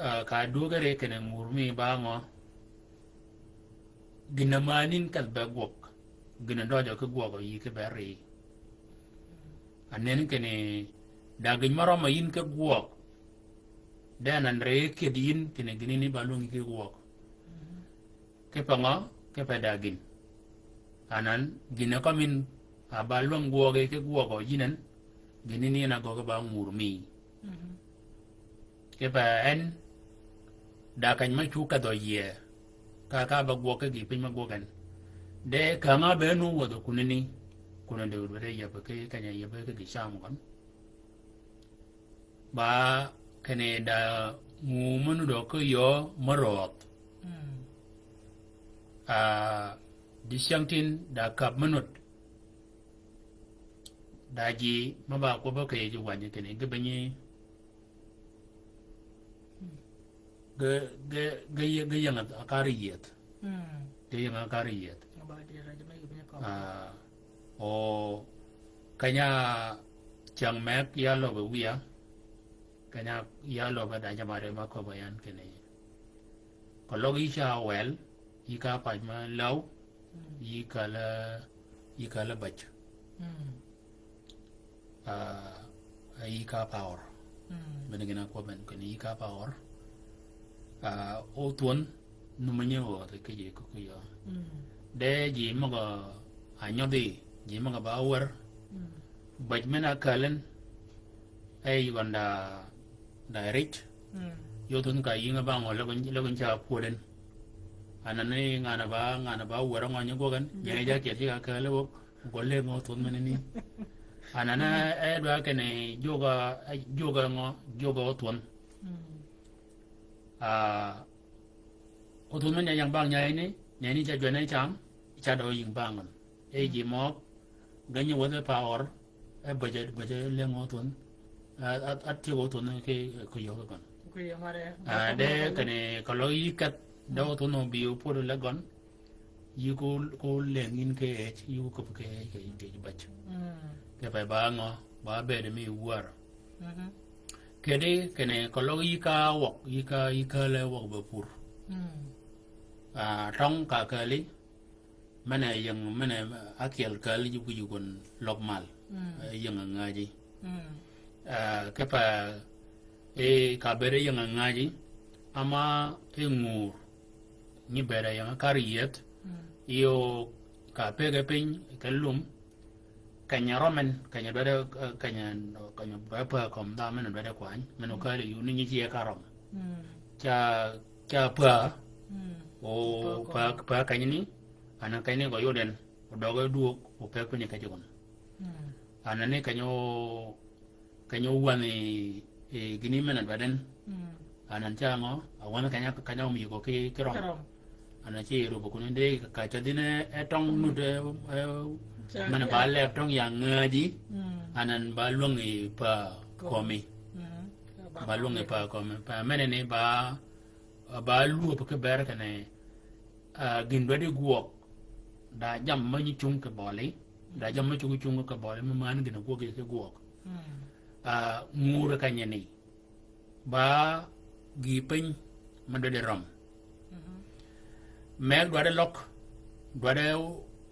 Ah, ka dwöggi ri kinni ngur mi ba ngø. Gïn-a männi yïn kedhi be gwøg. Gïn-a døjø ki gwøg yï ki be ri. Aneni kinni da gïn mø rømmi yïn ki gwøg. De anan ri kid yïn kinni gïn ni ba lwøngi ki gwøg. Mm. Kipe ngø, kipe da gïn. Anan, gïn-a kømmi yïn, a ba lwäng gwøgi ki gwøgø yïn en, gïn ni en a gøggi ba ngur mi. Mhm. Kipe en, da keny me cu kedhø yie, ka, ka ba gwøg ki gï piny me gwøg en. De käng-a be nu wädhi kunani, kunani de wud wede yebbi ki, keny-a yebbi ki gï cam gøn. Ba kinni da ngu me nudd-a ki yöö me röödh. Mm. Ah, dicyängtïn da käb me nudd. Da ji me ba kwøbbi kì yij wänyi kinni ge benyi. Mm. Ge, ge, ge, ge ying-a kar yieth. Mm. Ge ying-a kar yieth. Ba di ra ji me yï bi ni kø. Ah, o keny-a cyäng meg ya løbbi wiya. Keny-a ya løbbi da jammari me köbbi yan kinni. Keløg yï ca wel, yï ka pac me läw, mm, yï källi, yï källi bäj. Mm. Ah, a yï ka power. Mm. Bene gïn-a kwøbbi en kinni yï ka power. Ah, o thwön, nu me nyi wødhi ki ji ki, ki yø. Mm. De ji møg-a nyødhi, ji møg-a ba wär. Mm. Bäj men-a källi en, e yï gøn da, da rij. Mm. Yø thwön ka yïng-a ba ngø løg, løg ca pwöd en. Anan ni ngan-a ba, ngan-a ba wär ngø nyi gwøg en. Mm. Nyi ja kyel ji ka källi wøg. Gø lëng-a óthwönh menani. Anan e dwa kinni jwøg-a, jwøg-a ngø, jwøg-a óthwönh. Mm. Ah, óthwönh men ya ying bang nyayani, nyayani ca jwäne cam, ca dø ying bang gøn. E ji møg, ge nyi wäthi power, e bäjji, bäjji lëng-a óthwönh. A, a, a tyëg-a óthwönh ki, ki yöö gøn. Ki yöö mare. Ah, de kinni keløg yï kedh, de óthwönh o bï opwöd le gøn. Yï ko, ko lëng yïn ke ëj, yï ko köbbi ke ëj, ke yïn tëj bäj. Mm. Kipe ba ngø, ba bëëd mi wär. Mhm. Kedi, kinni keløg yï ka wøg, yï ka, yï ka le wøg be pur. Mm. Ah, tøng ka källi, men-a ying, men-a ákyel källi ji kwïj gøn løg mal. Mm. Eh, ying-a ngäji. Mm. Ah, kipe, eh, ka bëëd ying-a ngäji, ama e ngur. Nyi bëëd ying-a kar yieth, mm, yï o ka pëgge piny, ke lum, keny-a røm en, keny-a dwaddi, eh, keny-a, keny-a ba päa kömi dha, men-a dwaddi kwany, men-a okääl yï ni nyi ci e ka røm. Mm. Ca, ca päa, mm, o päa, päa keny ni, anan keny ni gø yod en, o døge dwöög, o pëgg piny kej gøn. Mm. Anan ni keny-a o Keny-a ówänhi, eh, gïni men-a dwaddi en. Mm. Anan ca ngø, a wänhi keny-a, keny-a ómïgø ki, ki røm. Ki røm. Anan ce rubø kuni de ka cwadhi ni e tøng nud, eh, eh, Mene ba leb tøng ya ngäji, anan ba lwøng yi pa kömi. Ba lwøng yi pa kömi. Pa mene ni ba, ba lwöb ki ber kene, ah, gïn dwaddi gwøg. Da jammì mø nyi cung kì bøli. Da jammì mø cung cung kì bøli, mø man gïn gwøg yi ki gwøg. Ah, nguri kanyeni. Ba gïï piny mø dwaddi røm. Meg dwaddi løg, dwaddi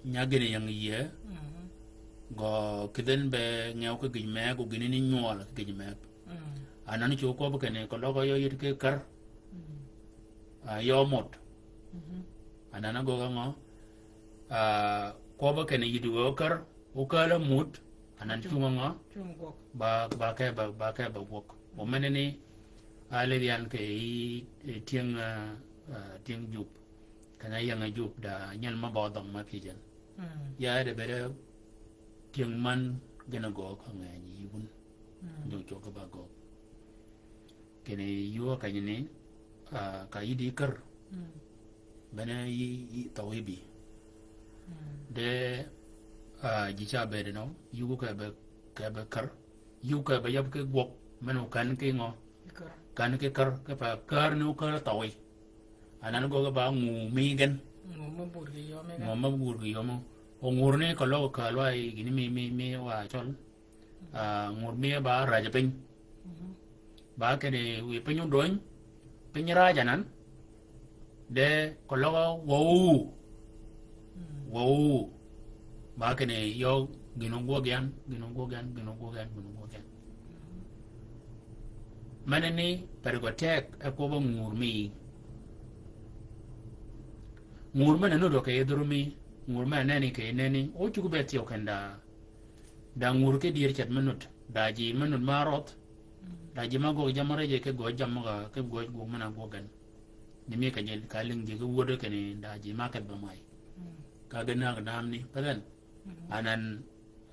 nya gïn ying yie. Gø kïdhi ni be ngew ki gïj meg, o gïn ni nywøl ki gïj meg. Anan cwø kwøb kene, keløg yø yïd ki kär. Ah, yø mot. Anan agögg ngø, ah, kwøb kene yïd wë kär, o kääl mot, anan cung ngø, ba, ba ke ba, ba ke ba gwøg. O mene ni, a lid yan kì yi, yi tyëng, ah, ah, tyëng jup. Keny-a ying-a jup da nyel mø ba dhøng mø pyëj en. Ya de bede tyëng man gïn-a göög ka ngeny yi wun. Jøng cwøg ba göög. Kene yuu kanyeni, ah, ka yïddi kär. Bene yi, yi thøw yi bï. De, ah, ji ca bëëd nø, yuu ke be, ke be kär. Yuu ke be yab ki gwøg, men o kan ki ngø. Kan ki kär, ki pa kär ni o kär thøwi. Anan göggi ba nguu mi gen. Nguu mø bur gi yømi gen. Nguu mø bur gi yømi. O ngur ni keløg kaalwa yi gïn mi, mi, mi wa cøl. Ah, ngur mi ba raj piny. Ba kene wi piny odony, piny raj anan. De keløg wøw. Wøw. Ba kene yø gïn ogwøg yan, gïn ogwøg yan, gïn ogwøg yan, gïn ogwøg yan. Mene ni, per gø teg, e kwøb ngur mi. Ngur mene nudd kì yij dhur mi, ngur mene neni kì yij neni, o cuggi be thyew ken da. Da ngur ki dyër cet me nudd, da ji me nudd ma rødh, da ji ma gwøg jammì rije ki gwøg jammì ga, ki gwøg gwøg men-a gwøg gen. Ni mi ka ji ka ling ji ki wuod kene da ji ma kedh ba may. Ka gen na nam ni, pa then. Anan,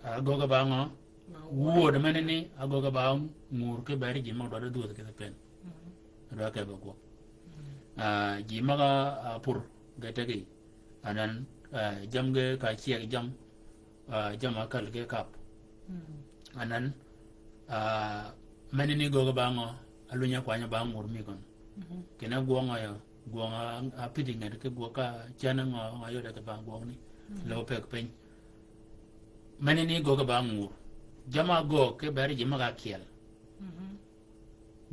agöggi ba ngø, wuod mene ni, agöggi ba ngur ki beri ji ma dwaddi dhwödh ki pen. Dwaddi ke ba gwøg. Ah, ji ma ga, ah, pur, ge tegi. Anan, ah, jam ge ka cyeg jam, ah, jam akal ge kap. Anan, ah, mene ni göggi ba ngø, alwiny akwany ba ngur mi gøn. Kene gwøng a yø, gwøng a, a pidi nged ki gwøg ka cen ngø, ngø yode ki ba gwøng ni. Lo peg piny. Mene ni göggi ba ngur. Jam a göggi ki beri ji ma ga kyel.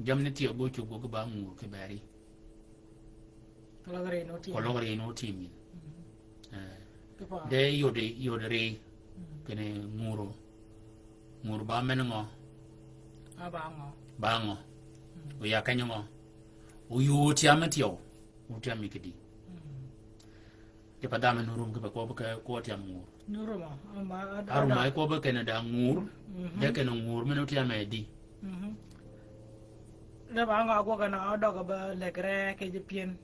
Jam ni thyew gø cuggi ba ngur ki beri. Keløg ri no tim. Keløg ri no tim yin. Eh. De yodi, yodi ri. Kene nguro. Ngur ba men ngø. A ba ngø. Ba ngø. O ya keny ngø. O yuu tyam thyew. O tyam kidi. Ki pa dhamø nu rum ki pa kwøb ke kwøb tyam ngur. Nu rum a, a ma, a, a rum a, a kwøb kene da ngur, de kene ngur men otyam e di. De ba ngø a gwøg na a døg ba legre ki ji pien.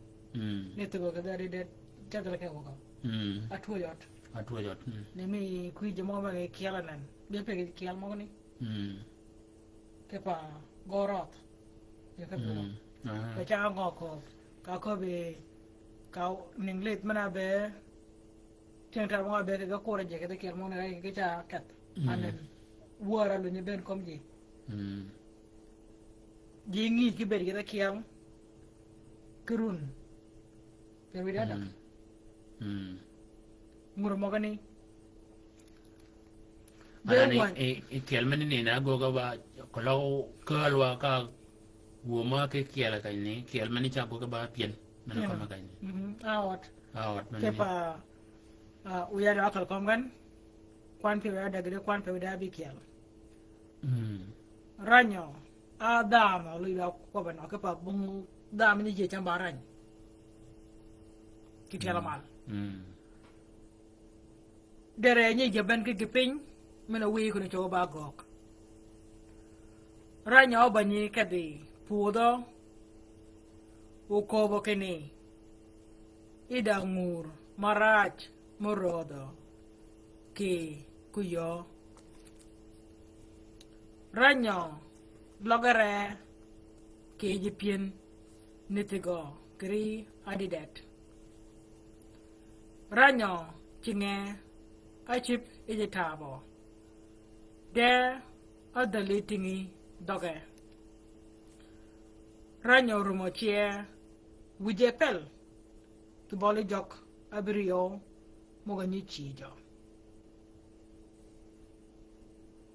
Ni thugø ki dhari de, cedhre ke gwøg. A twöj ød. A twöj ød. Ni mi kwi ji mø ma ki kyel anan. Be pe ki kyel mø ni. Ki pa gø rødh. Ki pa gø rødh. Ka ca ngø köbbi, ka köbbi, ka ning lidh men-a be, tyëng tar mø be, ki ge kur ji, ki ge kyel mø ni, ki ca kedh. Anan, wär a lunyi ben kömi ji. Ji ngïj ki bed ki ge kyel, ki run. Pe wïdá døg. Ngur møgani. Anan i, i, i kyel meni ni na göggi ba, keløg kaalwa ka wuö ma ki kyel kanyni, kyel meni ca göggi ba pien, meni kømmi kanyni. A ød. A ød meni. Ki pa, ah, wïdá døg akal kømmi kanyni, kwan pe wïdá døg de kwan pe wïdá bi kyel. Ranyø, a dhamø, lwïy ba kwøbbe nø, ki pa bung dhamø ni ji cam ba rany. Ki tyel mal. Dere nyi ji ben ki gi piny, men-a wïy kuni cøw ba göggi. Ranyø ba nyi kedhi pwödhø, oköbbi kinni, i da ngur marac mørödhø ki kuyø. Ranyø løgere ki ji pien ni thigø kiri adidet. Ranyø cinge Ácïb yij taabø. De ádhäli tïngi dhøge. Ränyi orum-a cyee, wïje pel kì bøli jøg ábïryew møg-a nyi cïï jø.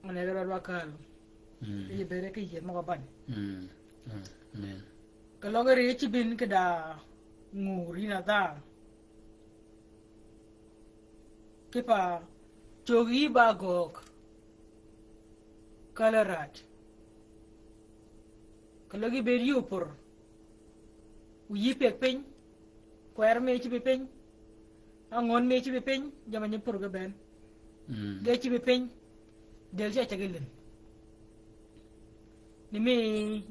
Ane ge rød wa kal. Mm. Yij bede ki yie møg-a bany. Mm. Mm. Amen. Keløg ri cïbin kì da ngur yïn a dha. Kipa cög yï ba göög. Kal-a räj. Keløg yï bëëd yï opor. Wu yï pëg piny. Kwër mi cïbi piny. Angøn mi cïbi piny. Jama nyi por ge bënn. Mm. Ge cïbi piny. Del ca ceg yi lïn. Ni mi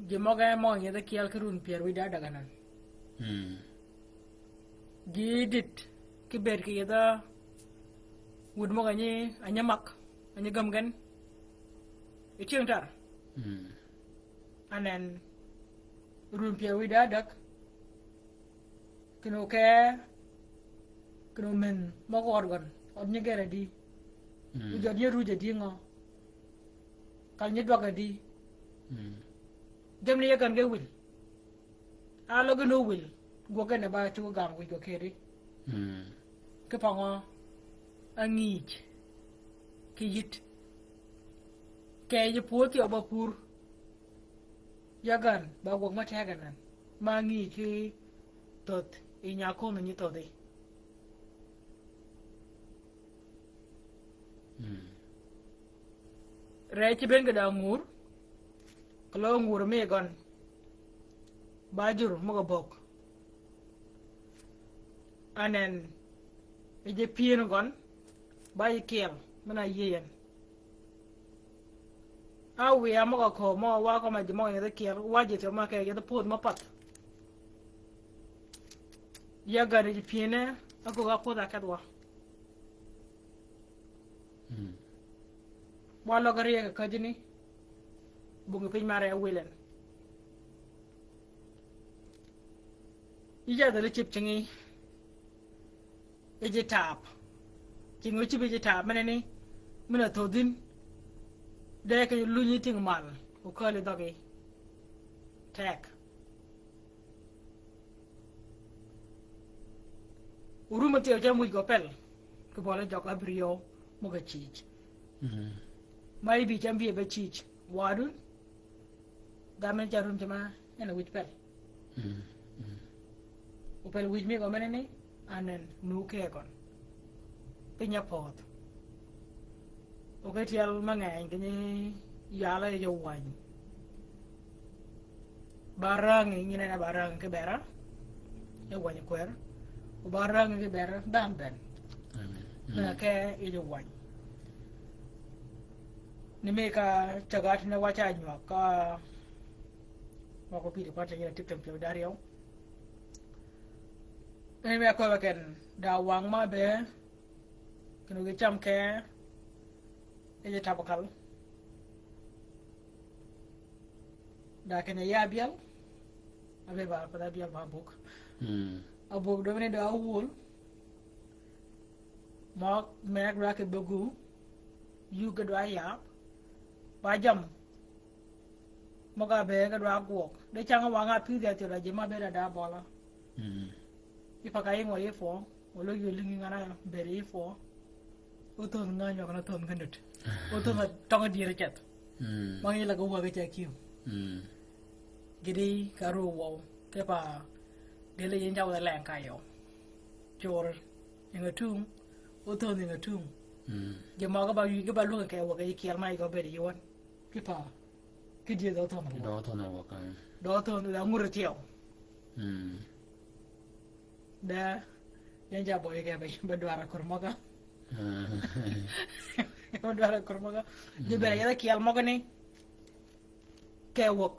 ji møge møg-a nyidhe kyel ki run pyär wïj da däg anan. Mm. Ji dit ki bëëd kì yidha wud møg-a nyi, a nyi mak, a nyi gäm gen. Yi tyëng tar. Mm. Anen run pyär wïj da däg. Kinni oke, kinni omen møg-a ød gøn, ød nyi ger adi. Mm. Wu jød nyi ruj adi ngø. Kal nyi dwag adi. Mm. Jammì ni ye gän ge wïl. Aløg gen ówïl, gwøg gen ba cuggi gam wïj gø kedi. Mm. Kipa ngø, ángïj kì yït. Kì yij pwödh thyew ba pur. Ya gän, ba gwøg ma tegø nan. Ma ángïj ki thödh, yi nya kömi nyi thödhi. Mm. Ree cïbin kì da ngur, keløg ngur mi gøn. Ba jur møg-a bögg. Anen, yij pyën gøn, ba yij kyel, men-a yïëy en. A wiya møg-a kööb, møg-a wa kømmi ji møg-a nyidhe kyel, wa ji thyew møg-a ke yidhe pwödh mø path. Ya gän yij pyëne, a köög a pwödh a kedh wa. Mm. Wa løg áryeeg käjjini, bong piny marø wïl en. Yij adhäli cïb cingi, yij taab. Cingi ócïb yij taab, men-a ni, men-a thödh yïn. De kì lunyi tïng mal, okäli dhøggi. Teg. Orum-a thyew cam wïj gø pel. Kì bøli jøg ábïryew møg-a cïj. Mm. Ma yï bï cam bï be cïj. Wadun. Gamen ca rum cama en a wïj pel. Mm. Mm. Opel wïj mi gø men-a ni, anen nu ke gøn. Piny apödh. Oke tyel mangeny kì nyi yalø yi jowäny. Ba rängi, nyi nene ba rängi kibera. Yi wäny kwer. Ba rängi kibera, dhanhø bënn. Amen. Mena ke yi jowäny. Ni mi ka cäg-a tine wa ca nywag ka, wa ko pïri kwat yi na tiptem pyeu da aryew. Ni mi a kwøb-a ken, da wang ma be, Kinni gi cam ke, e ji tabø kal. Da kinni ya abyel, abyel ba, ba abyel ba abug. Mm. Abug dø ni da awuol. Møg, meg dwa ki begu, yug ge dwa yab, ba jam. Møg-a be ge dwa gwøg. De cang wang-a pïdhi athyew da ji ma bede da bøla. Mm. Yi pa ka ying wa yi fwø, wa løg yol lïngi ngan-a bede yi fwø. O thönh ngan yøg na thönh kandit. O thönh a tøng dyër ceth. Mm. Møg yi la ge wag ca kiw. Mm. Gïti ka ru wøw. Ke pa gele yin ca wadh leng ka yøw. Cor ying a tung. O thönh ying a tung. Mm. Ji møg-a ba yï ge ba lwøng ke wag yi kyel ma yi gø bede yi wøn. Ki pa. Ki dyëdh dø thon. Dø thon wø ka. Dø thon, da ngur thyew. Mm. Da, yan ja bøy ke be, be dwara kor møg-a. Mm. Be dwara kor møg-a. Ji be ya kyel møg-a ni. Ke wøk.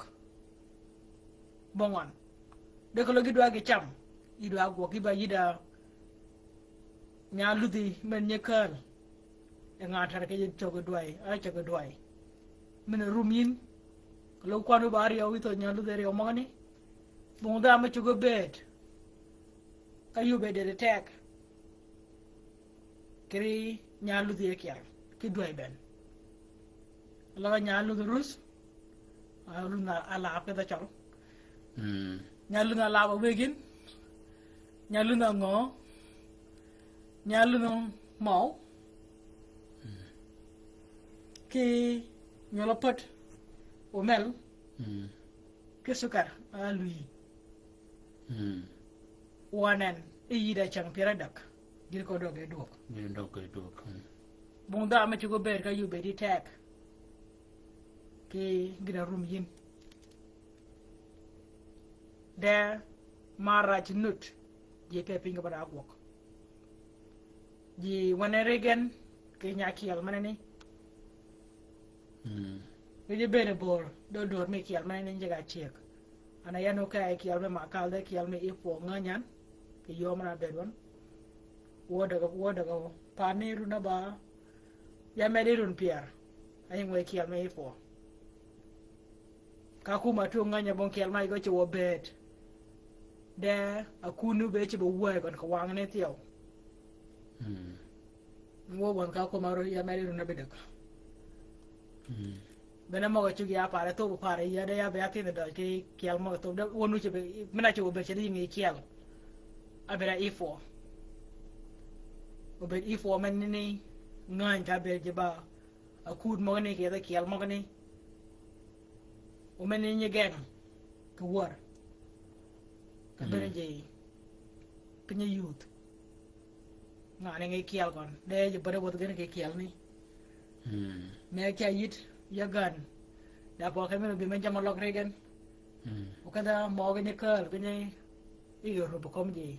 Bongwan. De ko lo gi dwa gi cam. Yi dwa gwøg, yi ba yi da. Nya ludhi men nyi kääl. E nga tar ke cog dwai, a cog dwai. Men rum yin. Lo kwanu ba aryew, yi thon nya ludhi aryew møgani. Bong dha me cog bed. Ka yube dede tek. Kiri Nya ludhi e kyel, ki dwäy ben. Løg nya ludhi rus, a, ludhi na alap ki dhø cøl. Mm. Nya ludhi alap a wëgin, nya ludhi ngø, nya ludhi møw. Mm. Ki nywøl a pöt, omel. Mm. Ki sukar, a lwïy. Mm. Wanen, i yïd a cäng pyär adäg. Gïn ko døg e dwøg. Gïn døg e dwøg, mm. Bong dha me cugø bëëd ka yï obëëd i teg. Ki gïn a rum yïn. De mar rac nut. Ji pe piny ka ba da gwøg. Ji wane ri gen, ki nya kyel mene ni. Mm. Ki ji bene bor, do dor mi kyel mene ni jiga chiek. Ana yan oke ai kyel me makal de kyel me ipo nganyan. Ki yo mana bedwan. Wo daga, wo daga, pani runa ba. Ya medi run pier. Ayi ngwe kyel me ipo. Ka kuma tu nganya bong kyel ma igo ci wo bet. De, a kunu be ci be wuoyo kon ka wang ne thiew. Mm. Wo wan ka kuma ro ya meri ru na bedek. Mm. Bene mogo cugi a pare thub pare ya de ya be athini doj ki kyel mogo thub de wonu ci be, mina ci wo bet ci de yingi kyel. A bere ifo. Obed ifo men ni ngany ka bere ji ba. Akud møgani kì yeth kyel møgani. Omeni nyi geng kì wör. Ka bene ji pinyi youth. Ngani ngi kyel kon. De ji bene wuth gene kì kyel ni. Mm. Me kya yit ya gan. Da po ke meno bi men jamo lok regen. Mm. Okada møgani kal gene. Igo rubo kom ji.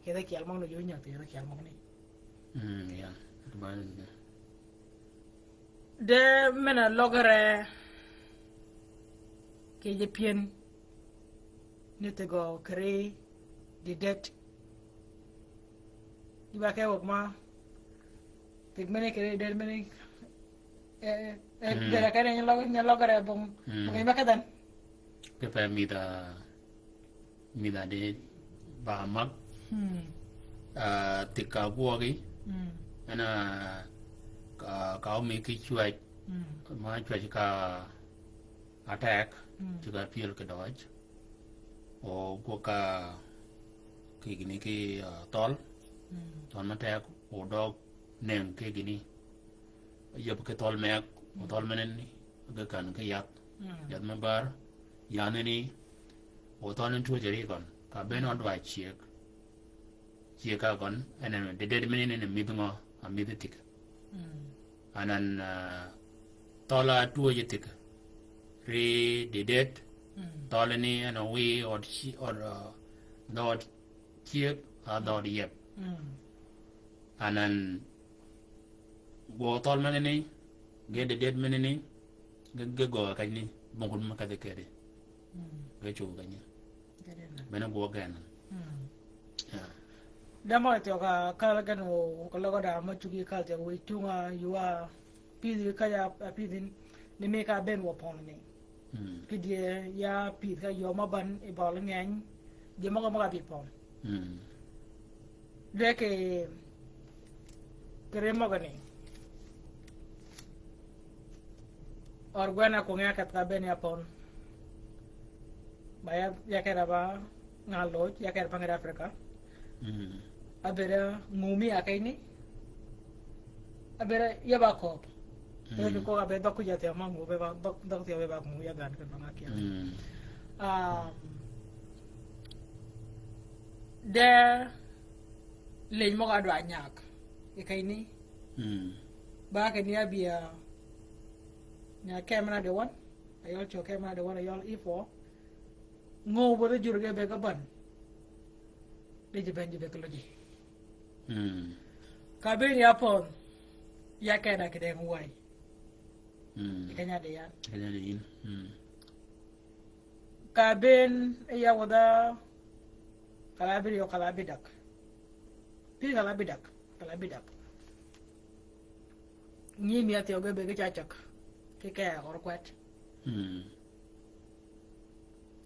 Kì yeth kyel møgani jo nyath kì yeth kyel møgani. Mm, yeah. Ito ba ni. De men-a løgere kì jepyen ni thegø kiri didet. Iba ke wøg ma theg mene kiri didet mene, eh, eh, mm, dere kene nya løg-, nya løgere bong, mm, bong ima kedhen. Kipe midha Midha di ba mag. Mm. Ah, thika gwøgi. Mm. En a ka, ka omi ki cwäj. Mm. Ma cwäj ka atek. Mm. Thika pyel ki døj. O gwøg ka ki gini ki, ah, thøl. Mm. Thøl matek o døg neng ki gini. Yab ki thøl meg, o thøl menen ni, ge kan ki yath. Mm. Yath me bar, yath ni, o thøl ni tuo jeri kon, ka ben o dwa chiek. Chiek ka kon, en en, de, de menen ni midh ngø, a midh thik. Mm. Anan, ah, thøl a tuo je thik. Ri di det, mm, thøl ni en o wi, od chi, od, ah, dhod chiek, a dhod yep. Mm. Anan, Gwøg thøl meneni, ge dedet meneni, ge, ge gø kanyni, bong kun me kadhi kedi. Mm. Ge chug kanyni. Ge dedet. Bene gwøg gen. Mm. Yeah. Dama thyo ka kal gen o, ka løg da ma chugi kal thyo wi chunga ywa pidhi ka ya, a pidhin, ni mi ka ben wa pon ni. Mm. Ki dye ya pith ka yø ma ban i bøl ngeny, dye møgø møgø a pith pon. Mm. De ki, ki ri møgø ni. Or gwen a kunge a keth ka ben ya pon. Ba ya, ya kera ba, nga loj, ya kera ba ngera Afrika. Mm. Abeda ngumi a keni. Abeda ya ba kop. Mm. Abeda ko abeda døg ku ja thia ma ngu be ba, døg, døg thia be ba ngu ya gan ke ba nga kia. Mm. Um, de leny møgø adwa nyak. I keni. Mm. Ba keni abia nya kemna de wan. Ayøl chø kemna de wan ayøl ifo. Ngø bødhe jur ge be ka ban. De ji ben ji be ka loji. Mm. Ka ben ya pon. Ya keda kede ngwai. Mm. Kenya de yan. Kenya de yin. Mm. Ka ben ya wada. Kala bi yo kala bi dak. Pi kala bi dak. Kala bi dak. Nyi mi athyo ge be ge cha chak. Ki ke or kwet. Mm.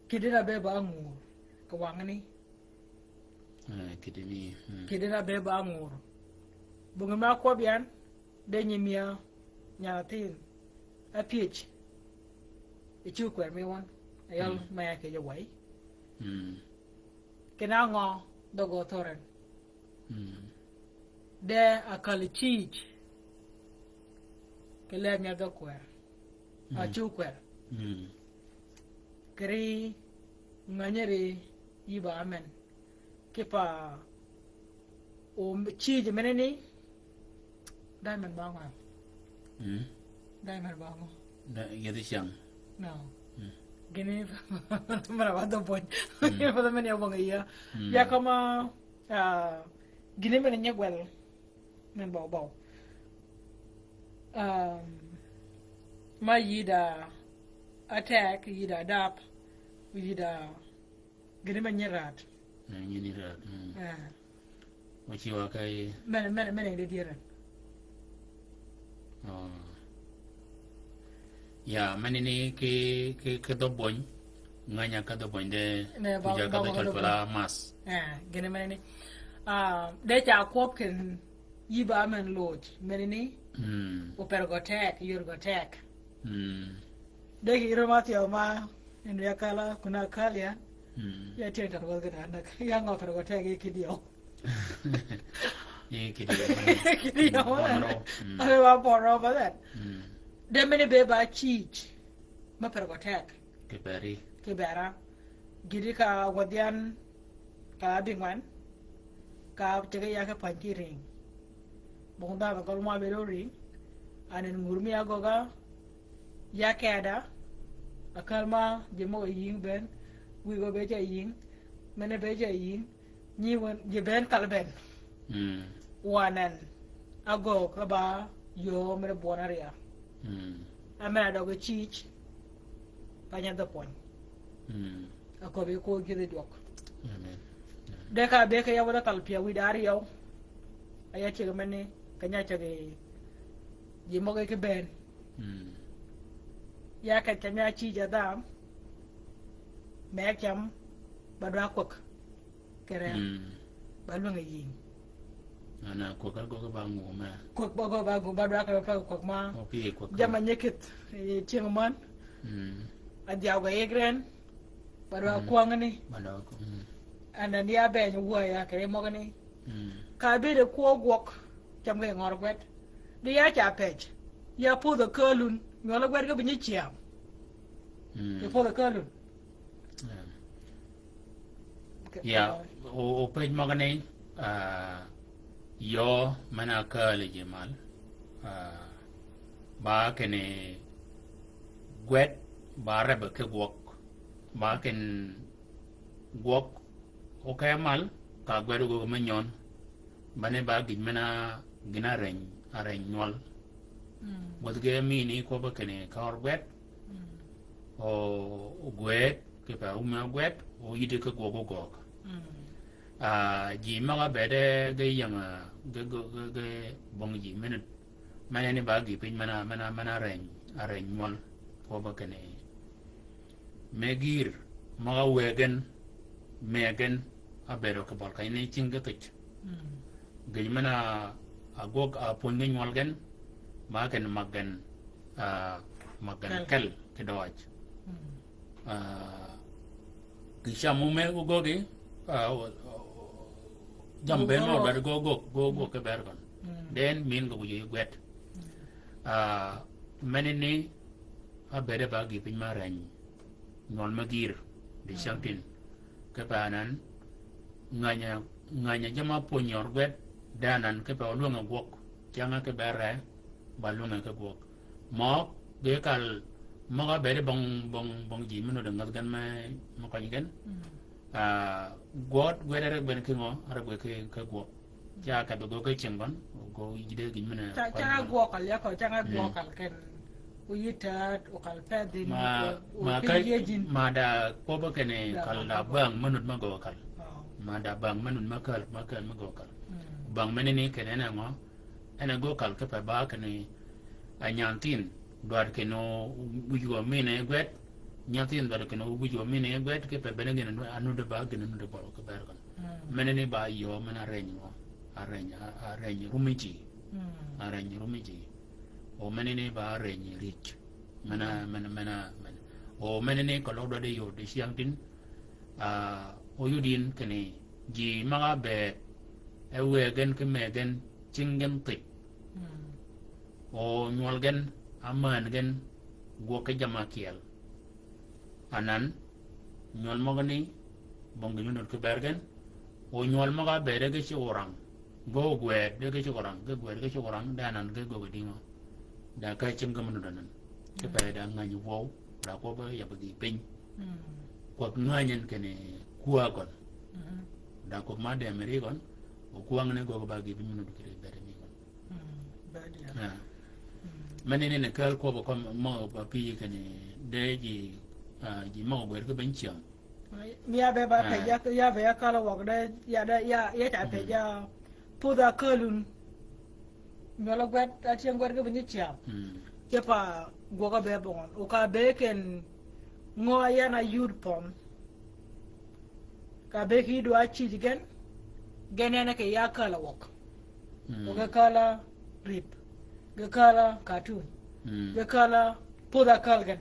Kidi na be ba ngur. Ka wangni. Eh, kidi ni. Mm. Kidi na be ba ngur. Bungi ma kwøb yan. De nyi mia, nyan athin, a pyëj, e cu kwer mi wan, a yøl ma ya ke jø wai. Kene ngø, dhøg-a thøren. De a kal cïj, ke leb nya dhøg kwer. A cu kwer. Keri nganyeri yiba amen. Kipa o cïj meneni. Diamond ba ngø. Diamond ba ngø. Yedhi cyäng. No. Gini mara ba dhø bony. Yedhi meni abong iya. Ya kama, ah, gini meni nyegwel. Men bøw bøw. Um, ma yïda atek, yïda dap, yïda gini men nyi rat. Nyi ni rat. Wa ci wa ka yi. Men, men, men de dieren. Ya, men ni ki, ki, ki dhø bony. Nganya ka dhø bony de. Kuja ka dhø cwal cwala mas. Gini men ni. Ah, de ca kwøb ken Yiba men loj, men ni, oper gø tek, yor gø tek. De ki iro ma thyew ma, en ya kala, kuna kal ya. Ya tieng tar gø gø dan, ya ngø oper gø tek, yi kidyo. Yi kidyo. Kidyo. Are wa poro ba that. De men ni be ba cïj, ma per gø tek. Kiberi. Kibera. Gïti ka wadhian, ka abïngwen, ka tege ya ke pany ki ring. Bong dhanhø gøl mwa bedo ring, anen ngur mi agøga, ya keda, akal ma, ji møg-a yïng ben, wïgø be ja yïng, mene be ja yïng, nyi wen, ji ben kal ben. Wanen, agøg, aba, yo, mene buon arya. Amen adøg cïj, ka nyadh pwøny. Aköbbi ko gïdhi jwøk. Amen. De ka be ke ya wadha kal pia wïda aryew. Aya ceg meni, ka nya ceg ji møge ki ben. Ya ka cam ya cïj adham. Me cam, ba dwa kwøk. Kere. Ba lwenge yïng. Ana kwøk agøg ba ngum ma. Kwøk ba gøg ba ngum, ba dwa ka pa kwøk ma. Opi kwøk. Jama nyekit, eh, tieng man. Adhiaw ga yegren. Ba dwa kwøng ni. Ba dwa kwøng. Ana ni abeny wuoya kere møgani. Ka bede kwø gwøg, cam ge ngor gwed. Di ya ca pej. Ya pudho kölun, nywøl gwed ge binyi ciam. Ya pudho kölun. Ya, o, o pej møgani, ah, yø men-a kääl ji mal, ah, ba kinni gwed, ba rebbe ki gwøg, ba kinni gwøg, o ke mal, ka gwed ogöggi me nyon, ba ni ba gïj men-a gïn-a reny, a reny nywøl. Gwødh ge mini kwøbbe kinni ka ør gwed, o, o gwed, kipe a wumi a gwed, o yïddi ki gwøg ogøg. Ah, ji møg-a bëëde ge ying-a, ge, ge, ge, ge bong ji men-a, men-a ni ba gï piny men-a, men-a, men-a reny, a reny nywøl. Kwøbbe kinni. Me gïr, møg-a wëgen, mëgen, a bëëdo ki bøl kany ni cing ge thwïj. Gïj men-a, a gwøg a pwöny ge nywøl gen, ma ken mag gen, ah, mag gen kel ki døøj. Ah, gï cam mu me ogöggi, ah, o, o, jam ben lo gad go, go, go, go ke ber kon. Den min go yï gwed. Ah, men-a ni, a bëëde ba gï piny ma reny. Nywøl me gïr, di cängtïn. Kipe anan, ngäny-a, ngäny-a jama pwöny yor gwed, de anan kipe olwenge gwøg, cang-a kibe re, ba lwenge ki gwøg. Møg, ge kal, møg-a bëëde bong, bong, bong ji men-a nudd-a ngädh gen me, me køny gen. Ah, gwød, gwed a re gwen ki ngø, a re gwen ki, ki gwøg. Ca kedhi gø ki cing bøn, gø yïdde gïn men-a. Ca, ca gwøg kal ya kø, ca gwøg kal ken. O yï tät, o kal pedhin, ma, o, o ma ka, ma da kwøbbe kinni kal da bang me nudd me gø kal. Ma da bang me nudd me kal, me kal me gø kal. Bang men-a ni kinni en a ngø, en a gø kal kipe ba kinni, a nyan thïn, dwaddi kinni o wïj gø mine gwed, nyan thïn dwaddi kinni o wïj gø mine gwed, kipe bene gïn a nudd-a ba, gïn a nudd-a bøl ki ber kon. Men-a ni ba yöö men-a reny ngø, a reny, a, a reny rumi ji. Mm. A reny rumi ji. O menani ba reny rïj. Mena, mm, mena, mena, mena. O menani keløg dwaddi yod di cyängtïn. Ah, o yud yïn kinni ji møg-a bëëd e wëëg gen ki mëëg gen cing gen thij. Mm. O nywøl gen, amään gen, gwøg ki jammì ákyeel. Anan, nywøl møgani, bong gïn me nud ki bër gen, o nywøl møg-a bëëd e ge ceg orang, ge ogwëëd e ge ceg orang, ge gwëëd e ge ceg orang, de anan ge gwøg dïngø. Da ka cing ge me nud anan. Ki, mm, pe da ngänyi wøw, da kwøb-a yabbi gï piny. Mm. Kwøb ngänyi en kinni kwäg gøn. Mm-hmm. Da kwøb ma dëmmi ri gøn, o kwäng ni gwøg ba gï piny me nud kiri bër mi gøn. Mm, bad ya. Ya. Mm. Meni ni ni kal kwøb kømmi mø ba pï kinni de ji, ah, ji mø gwër ki beny cyäng. Mi ya be ba, ah, pej ya, ya be ya kal wøg de, ya de, ya, ya ca pej ya. Mm. Pudh akälun. Nywøl gwed, atyëng gwed ki beny cyäng. Mm. Kipe gwøg be bong. O ka be ken ngø yan a yud pøn. Ka be ki dwa cïj gen, gen en ki ya kal wøg. Mm. O ge kal rip, ge kal cartoon, mm, ge kal pudh akal gen.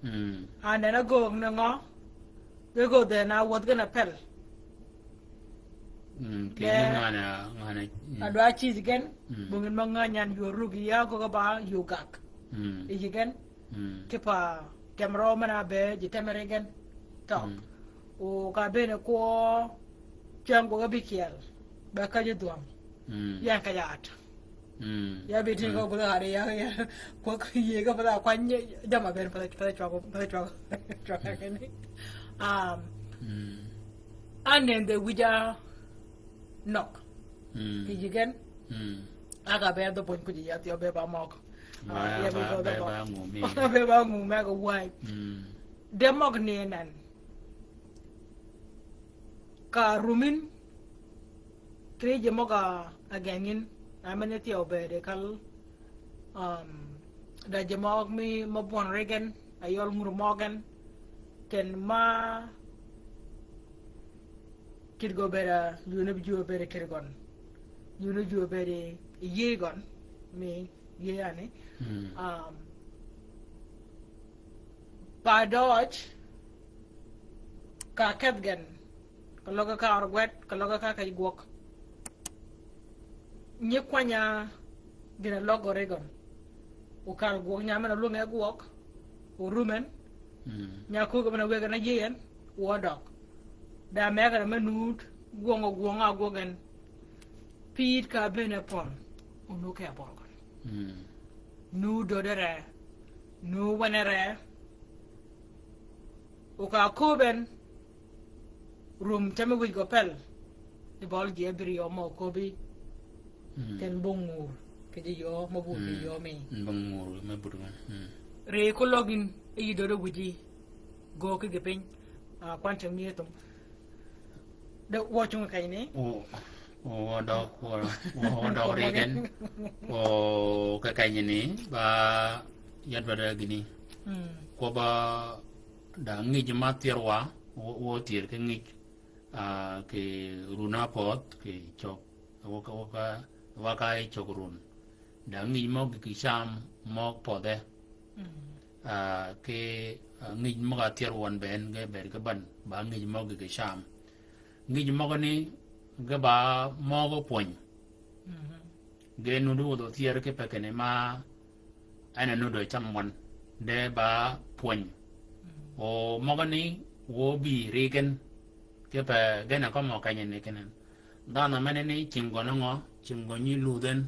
Mm. And then a gog ne ngø, ge gog then a wuth gen a pel. Mm, ki ngane, ngane, mm. A dwa cïj gen, mm, bong in ma ngänyi an yur rug ya gog ba yugak. Mm. Iji gen. Mm. Kipe temrø men-a be ji temri gen. Tøg. Mm. O ka bene kwøb cyäng gwøg bi kyel. Be ka ji dhwøng. Mm. Yan ka yat. Mm. Ya bi ti ko gwøg hari ya, ya. Kwøb yie ka pala kwany jammì ben pala, pala chwago, pala chwago. Chwago kene. Um, mm. Anen de wïja nok. Mm. Ki ji gen. Mm. A ka be dhø pwöny kuji yath yø be ba møg. Ba, ah, ya be ba, ba, ba, ba ngumi. Ba ngumi a ka wai. Mm. De møg ni nen. Ka rumin. Kiri ji møg a gengin. A mene thyew be de kal. Um, da ji møg mi, ma bwøn ri gen. A yøl ngur møg gen. Ken ma Kit gø bëëd, yune bi jwø bëëd kit gøn. Yune jwø bëëd yie gøn. Mi yie yani. Mm. Um, pa døøj, ka kedh gen. Keløg ka ør gwed, keløg ka kej gwøg. Nyi kwany-a gïn-a løg gø ri gøn. O kal gwøg nya men-a lwønge gwøg. O rumen. Mm. Nya köög men-a wëggi na yïëy en. O døg. Da mëggi men nud. Gwøng o gwøng-a gwøg en. Pït ka bënn-a pøn. O nu ke abøl gøn. Mm. Nu döddi ree. Nu wene ree. O ka kööb en. Rum temi wïj gø pel. I bøl ji abïrï yø mø köbbi. Mm. Ken bong ngur. Kì ji yø mø but kì ji yø mi. Mm, bong ngur, mø but. Mm. Ri ko løg yïn, yi døddi wïji. Gø kì gï piny. Ah, kwan ceng ni ethum. De wø cung keny ni. O, o, døg, o, o, døg ri gen. O, kì keny ni, ba, yadwa da gïni. Mm. Kwøbb-a Da ngij ma thyer wa, wø, wø thyer ki ngij, ah, kì run-a pödh, kì cøg, wø ka, wø ka, wø ka yi cøg run. Da ngij møg gïg cam møg pödhe. Mm. Ah, kì, ah, ngij møg-a thyer wøn bënn ge bëëd ki bän, ba ngij møg gïg cam. Ngij møgani ge ba møg pwöny. Mhm. Ge nuti wuth-a thyer kipe kinni ma en a nuti cam wøn, de ba pwöny. Mm. O møgani wø bï ri gen, kipe gen a kømmi kenyi ni kinni. Dhanhø menani cing gøn ngø, cing gøn nyi ludh en.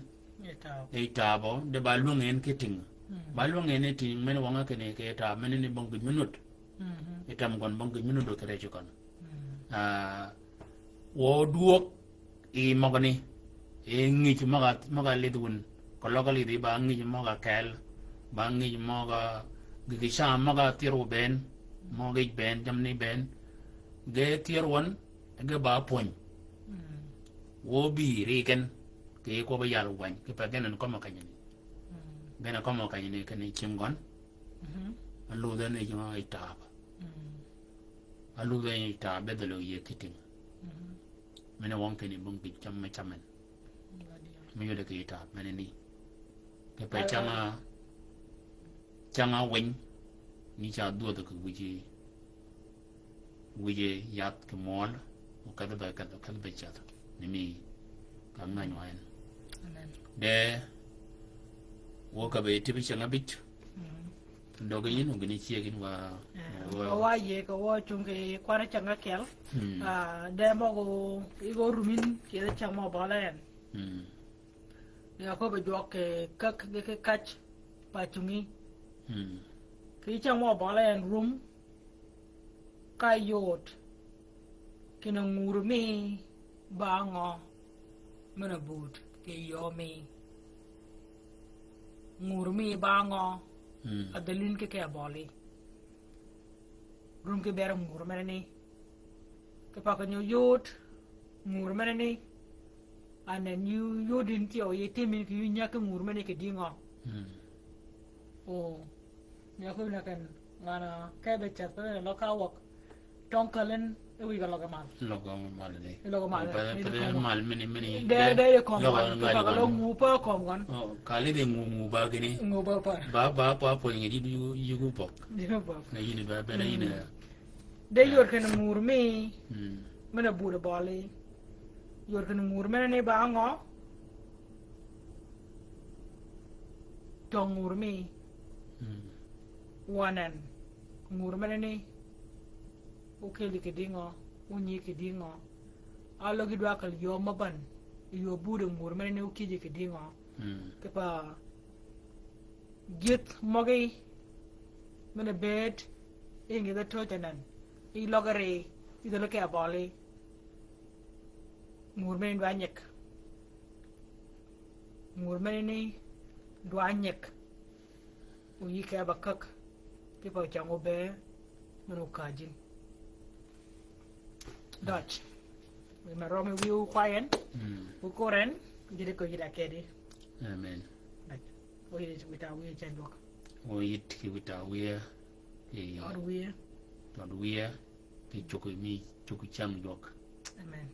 Yi taab. Yi taab, de ba lwängi en ki tïng. Mm. Ba lwängi en ki tïng, men wønge kinni ki taab, menani bong gïj me nud. Mhm. Yi taab gøn bong gïj me nud kì rëcci gøn. Mm. Ah, wø dwøg yi møgani, yi ngij møg-a, møg-a lidh wun. Keløg a lidh yi ba ngij møg-a kel, ba ngij møg-a gïg cam møg-a thyer wø bënn, møg-a gïj bënn, jamni bënn. Ge thyer wøn, ge ba pwöny. Mm. Wø bï ri gen, kì kwøbb-a yal wäny, kipe gen en kømmi kenyi ni. Mm. Gen en kømmi kenyi ni kinni cing gøn. Mhm. Aludh en yi taab. Mm. Aludh en yi taab, be dhøl-a yie ki tïng. Mhm. Men a wøng kinni bong gïj cam me cam en. Mm, ba diya. mi yode kì yi taab meneni. Kì pe canga, canga winy, ni ca dhwödhø kì wiji, wiji yath kì mwøl, o kedhi be, kedhi, kedhi be ceth. Ni mi, ka ngany wa en. Amen. De, wø ka be tibi ceng abij. Mm. Døge yin, o gini cie gin wa, eh, wa, wa ye ka wa cung kì kwan ceng akyel. Mm. Ah, de møg-a, i go rumin, kì ceng mø bøle en. Mm. Yakob jwøk kì käk, kì, kì kac pa cungi. Mm. Kì ceng mø bøle en rum, ka yod, kinni ngur mi ba ngø, men-a bud, kì yø mi. Ngur mi ba ngø, mm, a dhalin kì kì a bøli. Rum kì ber ngur meneni. Kì pa kì nyo yod, ngur meneni. Anen yu yodin thyew yi timin kì yu nyaki ngur meneni kì dïngø. Mm. O. Nyako na ken, ngan-a, ke be ceth pe lo ka wøk. Tøng kalen, e wi ka løg mal. Løg mal ni. Løg mal. Pe, pe mal mini, mini. De, de, de, kom log kan. Pe ka lo ngu pa kom kan. O, kali de ngu, ngu ba gini. Ngu ba pa. Ba, ba, pa, pa, ngi di yu, yu gu pok. Di yu pok. Na yini ba, ba na yini. Mm. De yor ken ngur mi. Mm. Men-a bud bøli. Yor ken ngur meneni ba ngø. Tøng ngur mi. Mm. Wanen. Ngur meneni. Okeli kì dïngø. Onyi kì dïngø. A løgi dwa kal yø mø ban. Yø bud ngur meneni okiji kì dïngø. Mm. Kì pa Gïth møgi men-a bëëd, i ngïdhe töjø nan, i løggi ri, i dhøli kì abøli. Ngur meneni dwa nyeg. Ngur meneni dwa nyeg. O yï kì ba käg, kì pa cang obëë, men-a okajin. Døj. Wi me rømi wiu kwayen. Mm. Wu kuren, jidi ko yida kedi. Amen. Døj. O yit wita wiye candwok. O yit ki wita wiye. Ki yod wiye. Yod wiye. Ki cuku mi cuku candwok. Amen.